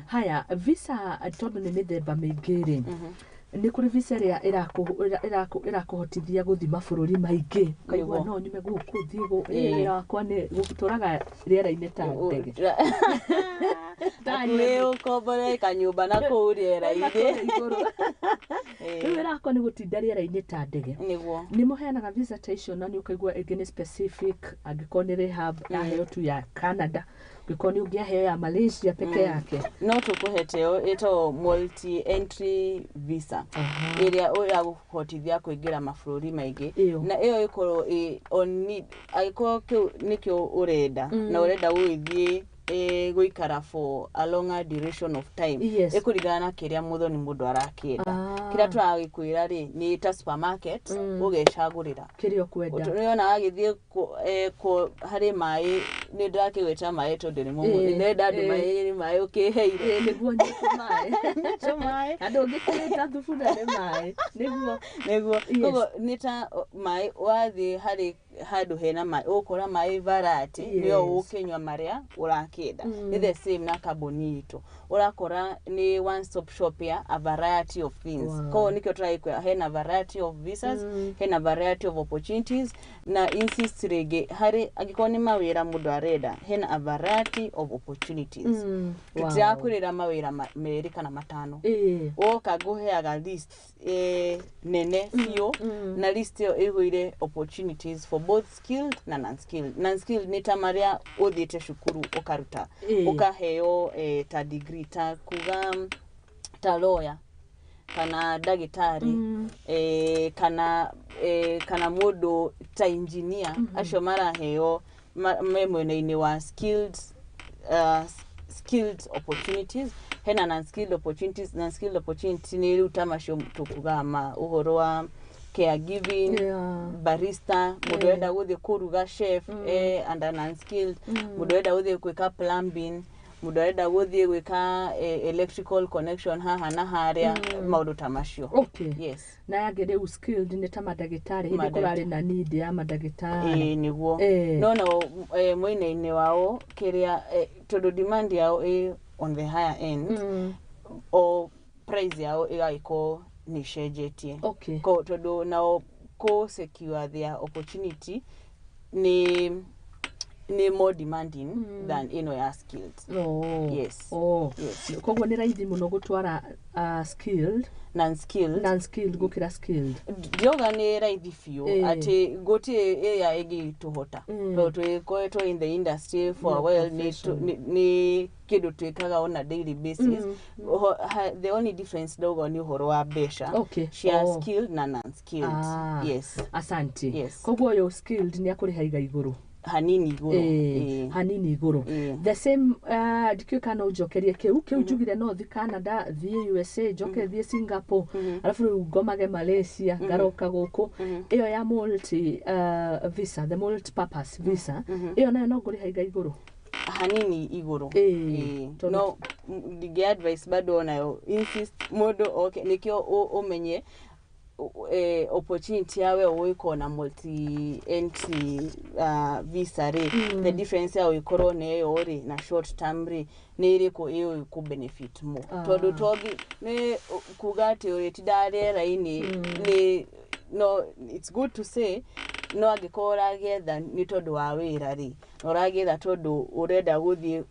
Haya, visa tondũ nĩ mĩthemba mĩingĩ rĩ, nĩ kũrĩ visa ĩrĩa ĩrakũhotithia gũthiĩ mabũrũri maingĩ, ũkaigua no nyume gũkũ thiĩ wĩra wakwa nĩ gũtũraga rĩera-inĩ ta ndege. Hakuhĩ ũkombore kanyũmba na kũu rĩera-inĩ. Kũrĩa igũrũ. Rĩu wĩra wakwa nĩ gũtinda rĩera-inĩ ta ndege. Nĩ mũheanaga visa ta icio, na nĩ ũkaigua ĩngĩ nĩ specific, angĩkorwo nĩ rehab yaheo tu ya Canada, angĩkorwo nĩ ũngĩaheo ya Malaysia peke yake. No tũkũhe ĩyo ĩtagwo multi entry visa ĩrĩa ĩragũhotithia kũingĩra mabũrũri maingĩ. Ĩyo. Na ĩyo ĩkorwo ĩ on need angĩkorwo kĩu nĩkĩo ũrenda na ũrenda gũgĩthiĩ. Gũikara for a longer duration of time. Ĩkũringana na kĩrĩa mũthoni mũndũ arakĩenda. Kĩrĩa tũragĩkwĩra rĩ, nĩ ta supermarket, ũgecagũrĩra kĩrĩa ũkwenda. Nĩwona wagĩthiĩ harĩ maĩ, nĩ ndĩrakĩgwĩta maĩ tondũ nĩ nenda andũ maĩ, nĩ maĩ ũkĩheire. Ĩĩ, nĩguo nyue maĩ. Nĩcio maĩ. Andũ ũngĩkĩrĩta thubu na nĩ maĩ nĩguo. Nĩguo. Koguo nĩ ta maĩ, wathiĩ harĩ handũ hena maĩ, ũgũkora maĩ variety, nĩyo ũkĩnyua marĩa ũrakĩenda. Nĩ the same na kambuni itũ, ũrakora nĩ one stop shop ya a variety of things. Koguo nĩkĩo tũragĩkwĩra hena variety of visas, hena variety of opportunities, na insist rĩngĩ harĩ angĩkorwo nĩ mawĩra mũndũ arenda, hena a variety of opportunities. Tũtirakwĩrĩra mawĩra merĩ kana matano. Woka ngũheaga list nene biũ, na list ĩyo ĩihũire opportunities for both skilled na non-skilled. Non-skilled nĩ ta marĩa ũthiĩte cukuru ũkaruta, ũkaheo ta degree, ta kuga ta lawyer kana ndagĩtarĩ, kana mũndũ ta engineer, acio maraheo me mwena-inĩ wa skilled opportunities. Hena non-skilled opportunities. Non-skilled opportunity nĩ rĩu ta macio tũkugaga ma ũhoro wa caregiving, barista, mũndũ ũrenda gũthiĩ kũruga, chef, and an unskilled, mũndũ ũrenda gũthiĩ gwĩka plumbing, mũndũ arenda gũthiĩ gwĩka electrical connection haha na harĩa, maũndũ ta macio. Yes. Na yangĩ rĩu skilled nĩ ta mandagĩtarĩ, hĩndĩ kũrarĩ na need ya mandagĩtarĩ. Ĩĩ, nĩguo. No nao mwena-inĩ wao kĩrĩa tondũ demand yao ĩ on the higher end, o price yao ĩgagĩkorwo nĩ ĩcenjetie. Tondũ nao kũ secure their opportunity nĩ more demanding than ĩno ya skilled. Yes. Yes. Koguo nĩ raithi mũno gũtwara skilled Non skilled. Non skilled gũkĩra skilled. Ndioga nĩ raithi biũ atĩ gũtirĩ ĩrĩa ĩngĩtũhota, tondũ twĩkoretwo in the industry for a while, nĩ profession. nĩ kĩndũ twĩkaga on a daily basis. The only difference ndauga nĩ ũhoro wa mbeca cia skilled na non skilled. Yes. Asante. Yes. Koguo ũyũ skilled nĩ akũrĩha iga igũrũ. Hanini igũrũ. Hanini igũrũ. The same, ndikĩũĩ kana no ũnjokerie kĩu njugire, no thi Canada, thiĩ USA, njoke thiĩ Singapore, arabu rĩu ngomage Malaysia, ngaroka gũkũ. Ĩyo ya multi visa, the multi purpose visa, ĩyo nayo no ngũrĩha iga igũrũ? Hanini igũrũ. No ndingĩ advice bado onayo insist mũndũ oke, nĩkĩo ũmenye opportunity yawe ũgũkorwo na multi entry visa rĩ, the difference ya ũgĩkorwo na ĩyo rĩ na short term rĩ nĩ ĩrĩkũ ĩyo ĩkũ benefit more. Tondũ tongi nĩ kuga atĩ ũrĩtindaga rĩera-inĩ nĩ no, it's good to say, no angĩkorwo ũragĩetha nĩ tondũ wa wĩra rĩ, na ũragĩetha tondũ ũrenda gũthiĩ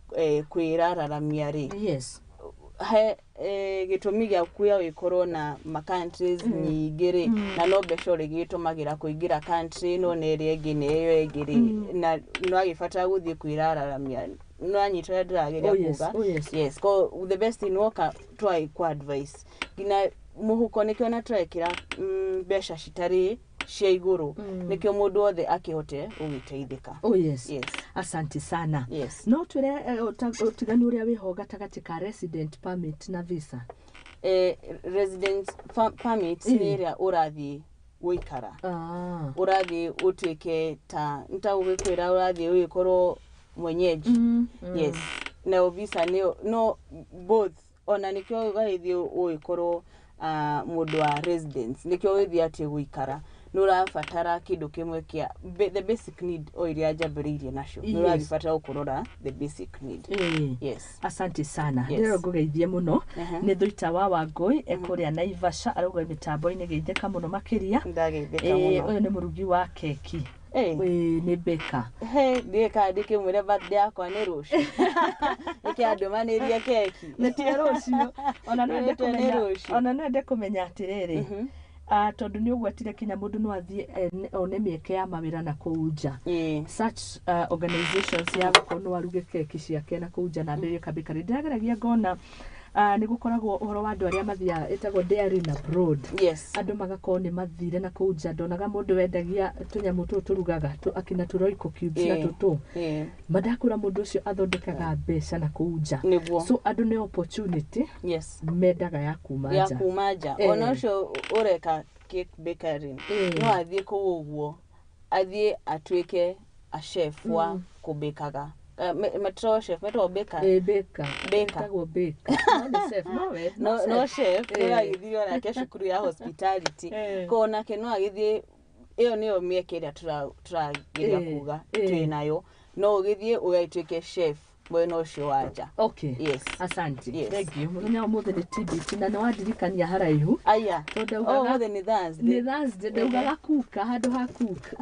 kwĩrararamia rĩ, he gĩtũmi gĩaku ya gũkorwo na ma countries nyingĩ rĩ, na no mbeca ũrĩgĩtũmagĩra kũingĩra country ĩno na ĩrĩa ĩngĩ na ĩyo ĩngĩ rĩ, na nĩwagĩbatara gũthiĩ kwĩrararamia, nĩwanyita ũrĩa ndĩrageria kuga? Oh, yes. Yes. Ko the best thing woka try ku advice nginya mũhuko, nĩkĩo na tũrekĩra mbeca citarĩ cia igũrũ, nĩkĩo mũndũ wothe akĩhote gũgĩteithĩka. Oh yes. Yes. Asante sana. Yes. No twĩre ũtiganu ũrĩa wĩho gatagatĩ ka resident permit na visa. Resident permit nĩ ĩrĩa ũrathiĩ gũikara, ũrathiĩ ũtuĩke ta nĩtagũgĩkwĩra ũrathiĩ ũgĩkorwo mwenyeji. Yes, nayo visa nĩyo no both, ona nĩkĩo ũgagĩthiĩ ũgĩkorwo mũndũ wa residence, nĩkĩo ũgĩthiĩ atĩ gũikara nĩ ũrabatara kĩndũ kĩmwe kĩa the basic need o iria njambĩrĩirie nacio, nĩ ũragĩbatara gũkorwo the basic need. Yes. Asante sana. Yes. Ndĩrero ngũgeithie mũno. Nĩ Thuita wa Wangũi ekũrĩa Naivasha, arauga mĩtambo-inĩ geithĩka mũno makĩria. Ndageithĩka mũno. Ũyũ nĩ mũrugi wa keki. Nĩ baker. He ndiĩ kana ndĩkĩmwĩre birthday yakwa nĩ rũciũ, nĩkĩ andũmanĩrie keki. Nĩ tie rũciũ. Ona no ende Nĩ tie nĩ kũmenya rũciũ. Ona no ende kũmenya atĩrĩrĩ, tondũ nĩ ũgwetire kinya mũndũ no athiĩ one mĩeke ya mawĩra na kũu nja, such organizations ya gũkorwo no aruge keki ciake na kũu nja na ambĩrĩrie kabakery. Ndĩrageragia ngona Nĩ gũkoragwo ũhoro wa andũ arĩa mathiaga ĩtagwo daring abroad. Yes. Andũ magakorwo nĩ mathire na kũu nja. Ndonaga mũndũ wendagia tũnyamũ tũtũ tũrugaga akina tũ Royco cubes na tũtũ mandakũra, mũndũ ũcio athondekaga mbeca na kũu nja. Nĩguo. So andũ nĩ opportunity mendaga ya kuma ya nja. Kuma nja. Ona ũcio ũreka cake bakery, no athiĩ kũu ũguo, athiĩ atuĩke a chef wa kũbĩkaga. Metagwo chef, metagwo baker. Eh, baker. Baker. Etagwo baker, no nĩ chef, no we No chef. Nĩ agĩthiĩ onake cukuru ya hospitality. Ko onake no agĩthiĩ. Ĩyo nĩyo mĩeke ĩrĩa tũrageria kuga twĩ nayo. No ũgĩthiĩ ũgagĩtuĩke chef mwena ũcio wa nja. Okay. Yes. Asante. Yes. Thank you. Mũthenya wa ũmũthĩ nĩ TBT na nĩ wandirikania haraihu. Aya. Tondũ Oh, ndaugaga ũmũthĩ nĩ Thursday. Nĩ Thursday. Ndaugaga kuka handũ ha cook.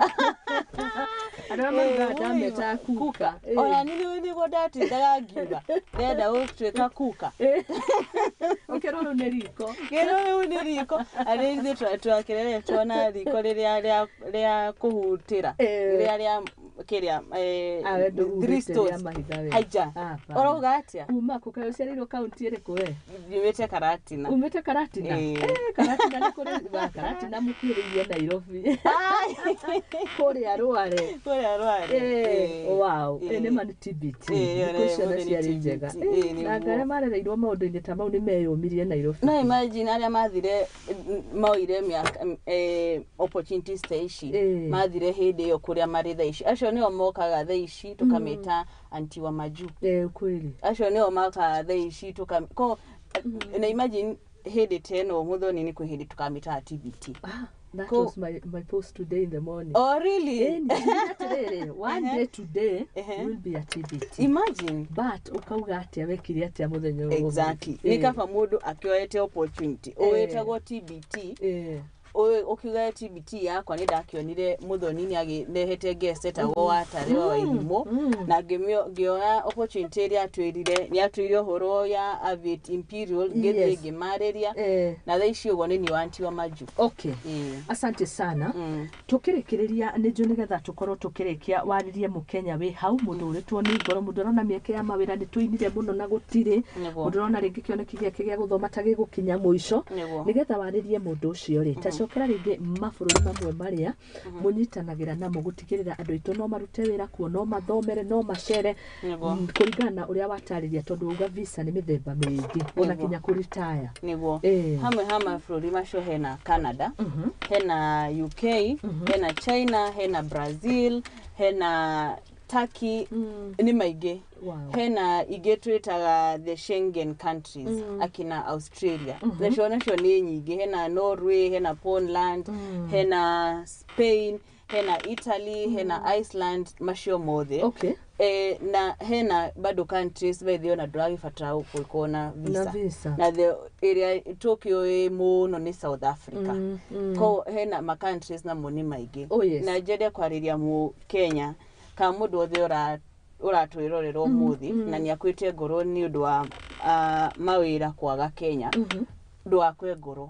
Andũ arĩa marugaga ndametaga kuka. Ona nĩ nĩguo ndatindaga ngiuga ndĩrenda gũtuĩka kuka. Ũkĩrwo rĩu nĩ riko. Kĩrwo rĩu nĩ riko, arĩ ithuĩ twakereretwo na riko rĩrĩa rĩa kũhutĩra, rĩrĩa rĩa kĩrĩa Awe three ndũhurĩte rĩa stones. mahiga we. Haija. Hapana. Ũrauga atĩa? Kuma kũ? Kaĩ ũciarĩirwo kaunti ĩrĩkũ we? Nyumĩte Karatina. Umĩte Karatina? Ĩĩ. Eh, Karatina nĩ kũrĩ wa Karatina mũkuhĩrĩirie Nairobi kũrĩa Rware. Kũrĩa Rware. Wow. Nĩ ma nĩ TBT. Ĩyo Thikũ nĩ ciana mũthĩ nĩ ciarĩ njega. TBT. Ĩĩ, Na nĩguo. anga arĩa marereirwo maũndũ-inĩ ta mau nĩ meyũmirie Nairobi. No imagine arĩa mathire maoire mĩaka opportunities ta ici, mathire hĩndĩ ĩyo kũrĩa marĩ thaa ici, acio nĩo mokaga thaa ici tũkamĩta anti wa majuu. Eh, kweli. Acio nĩo mokaga thaa ici ko na imagine hĩndĩ ta ĩno, Mũthoni, nĩ kwĩ hĩndĩ tũkamĩtaga TBT. Ah, that Ko- was my post today in the morning. Oh, really? Nĩ atĩrĩrĩ, one day today will be a TBT. Imagine. But ũkauga atĩa, wekire atĩa mũthenya ũyũ? Exactly. Nĩ kaba mũndũ akĩoete opportunity ũwĩtagwo TBT. Ũkiuga TBT yakwa nĩ ndakĩonire Mũthoni nĩ agĩrehete guest etagwo Watare wa Wairimũ, na ngĩoya opportunity ĩrĩa atwĩrire, nĩ atwĩrire ũhoro ya Aviate Imperial, ngĩthiĩ ngĩmarĩria, na thaa ici ũguo nĩ niĩ wanti wa maju. Okay. Asante sana. Tukĩrĩkĩrĩria nĩ njũ nĩgetha tũkorwo tũkĩrĩkia, warĩrie mũkenya wĩ hau, mũndũ ũrĩtwo nĩ ngoro, mũndũ ũrona mĩeke ya mawĩra nĩ tũinire mũno na gũtirĩ, mũndũ ũrona rĩngĩ kĩoneki gĩake gĩa gũthoma ta gĩgũkinya mũico, nĩgetha warĩrie mũndũ ũcio rĩ, ta cokera rĩngĩ mabũrũri mamwe marĩa mũnyitanagĩra namo gũtigĩrĩra andũ aitũ no marute wĩra kuo, no mathomere, no macere, kũringana na ũrĩa watarĩria, tondũ uga visa nĩ mĩthemba mĩingĩ ona kinya kũritaya. Nĩguo. Hamwe ha mabũrũri macio hena Canada, hena UK, hena China, hena Brazil, hena Turkey, nĩ maingĩ. Hena ingĩ twĩtaga the Schengen countries, akina Australia, nacio nĩ nyingĩ. Hena Norway, hena Poland, hena Spain, hena Italy, hena Iceland, macio mothe. Na hena bado countries by the ona ndũragĩbatara gũkorwo na visa. Na visa. Na the ĩrĩa tũkĩũĩ mũno nĩ South Africa. Ko hena ma countries namo nĩ maingĩ. Oh, yes. Na njende kwarĩria mũ Kenya kana mũndũ wothe ũratwĩrorera ũmũthĩ na nĩ akuĩte ngoro nĩ ũndũ wa mawĩra kwaga Kenya, ndũgakue ngoro.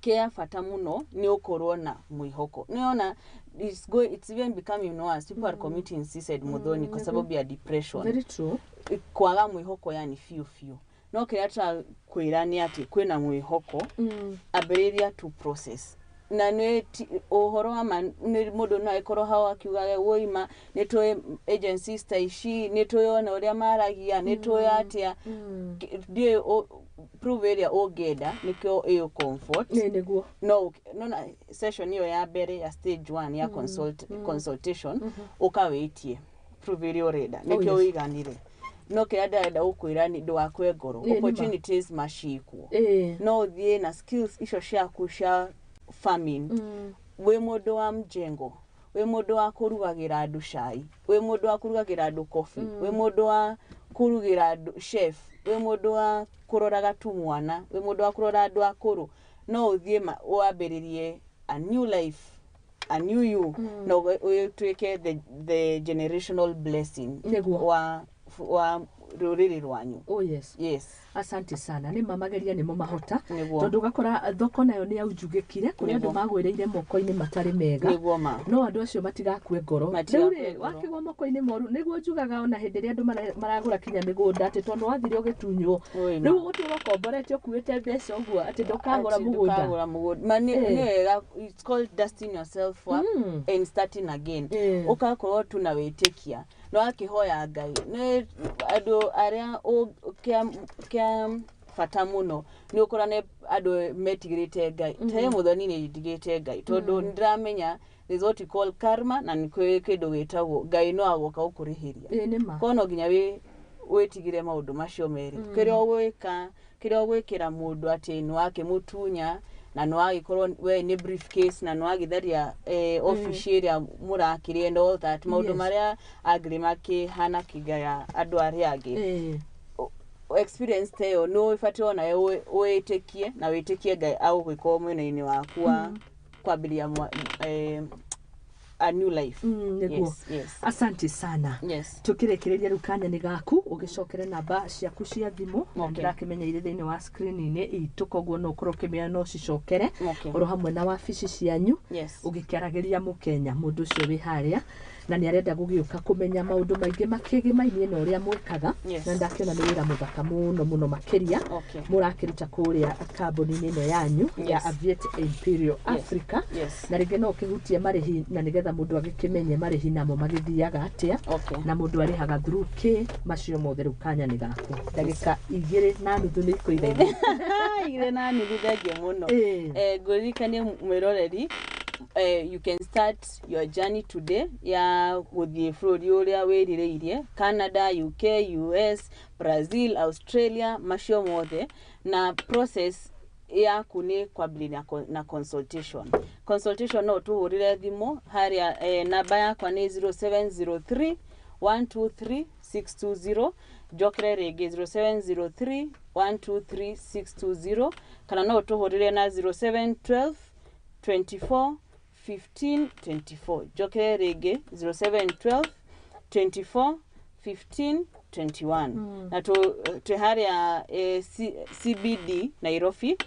Kĩa bata mũno nĩ ũkorwo na mwĩhoko. Nĩona it's even becoming worse. People are committing suicide, Muthoni, kwa sababu ya depression. Very true. Kwaga mwĩhoko, yani biũ biũ. No kĩrĩa tũrakwĩra nĩ atĩ kwĩna mwĩhoko. Ambĩrĩria to process na nĩ ũhoro wa ma nĩ mũndũ no agĩkorwo hau akiugaga woima nĩ tũĩ agencies ta ici, nĩ tũĩ ona ũrĩa maragia, nĩ tũĩ atĩa. Ndiũĩ prove ĩrĩa ũngĩenda nĩkĩo ĩyo comfort. Nĩ nĩguo. No nona session ĩyo ya mbere ya stage one ya consultation, ũkawĩtie prove ĩrĩa ũrenda nĩkĩo ũiganĩre. No kĩrĩa ndĩrenda gũkwĩra nĩ ndũgakue ngoro. Ĩĩ, nĩ ma. Opportunities macikuo. No ũthiĩ na skills icio ciaku cia farming, wĩ mũndũ wa mjengo, wĩ mũndũ wa kũrugagĩra andũ cai, wĩ mũndũ wa kũrugagĩra andũ coffee, wĩ mũndũ wa kũrugĩra andũ chef, wĩ mũndũ wa kũroraga tu mwana, wĩ mũndũ wa kũrora andũ akũrũ. No ũthiĩ wambĩrĩrie a new life, a new you, na ũtuĩke the generational blessing Nĩguo. wa Rũrĩrĩ rwanyu. Oh yes. Yes. Asante sana. Nĩ mamageria nĩmo mahota. Nĩguo. Tondũ ũgakora thoko nayo nĩ yaunjugĩkire kũrĩ andũ magwĩrĩire moko-inĩ matarĩ mega. Nĩguo ma. No andũ acio matigakue ngoro. Rĩu Matigakue rĩ, ngoro. wakĩgwa moko-inĩ moru, nĩguo njugaga ona hĩndĩ ĩrĩa andũ maragũra kinya mĩgũnda, atĩ tondũ wathire ũgĩtunywo, Oi, ma. rĩu ũgũtũra ũkomborete ũkuĩte mbeca ũguo atĩ ndũkagũra Atĩ mũgũnda. ndũkagũra mũgũnda. Ma nĩ nĩ wega, it's called dusting yourself up and starting again. Ũgakorwo tu na wĩtĩkia na wakĩhoya Ngai. Nĩ andũ arĩa kĩa bata mũno nĩ ũkorane andũ metigĩrĩte Ngai. Tarĩ mũthoni, nĩ ndigĩte Ngai tondũ nĩ ndĩramenya there's what you call karma, na nĩ kwĩ kĩndũ gĩtagwo Ngai no agoka gũkũrĩhĩria. Ĩĩ, nĩ ma. Korwo no nginya wĩtigĩre maũndũ macio merĩ, kĩrĩa ũgwĩka, kĩrĩa ũgwĩkĩra mũndũ atĩ nĩ wakĩmũtunya na nĩ wagĩkorwo we nĩ briefcase na nĩ wagĩtharia obici ĩrĩa mũrakĩrĩ and all that, maũndũ marĩa angĩ makĩhana kĩgaya andũ arĩa angĩ. Experience ta ĩyo nĩ ũbatiĩ onawe wĩtĩkie na wĩtĩkie Ngai agũgĩkorwo mwena-inĩ waku wa kwambĩrĩria a new life. Nĩguo. Yes. Asante sana. Tukĩrĩkĩrĩria rĩu, kanya nĩ gaku ũgĩcokere namba ciaku cia thimũ na ndĩrakĩmenya irĩ thĩinĩ wa screen-inĩ itũ, koguo no ũkorwo ũkĩmenya no cicokere oro hamwe na wabici cianyu, ũgĩkĩaragĩria mũkenya mũndũ ũcio wĩ harĩa na nĩ arenda gũgĩũka kũmenya maũndũ maingĩ makĩgĩmainie na ũrĩa mwĩkaga. Na ndakĩona nĩ wĩra mũthaka mũno mũno makĩria mũrakĩruta kũrĩa kambuni-inĩ ĩno yanyu ya Aviate Imperial Africa. Na rĩngĩ no ũkĩhutie marĩhi, na nĩgetha mũndũ agĩkĩmenye marĩhi namo magĩthiaga atĩa na mũndũ arĩhaga through kĩ, macio mothe. Rĩu kanya nĩ gaku, ndagĩka 2.5 nĩ ikũigaine. 2.5, thengiũ mũno. Ngũririkanie mwĩroreri, you can start your journey today ya gũthiĩ bũrũri ũrĩa wĩrirĩirie, Canada, UK, US, Brazil, Australia, macio mothe, na process yaku nĩ kwambĩrĩria na consultation. Consultation no ũtũhũrĩre thimũ harĩa, namba yakwa nĩ 0703 123 620. Njokere rĩngĩ, 0703 123 620, kana no ũtũhũrĩre na 0712 24 15 24. Njokere rĩngĩ, 0712 24 15 21. Na twĩ harĩa CBD Nairobi.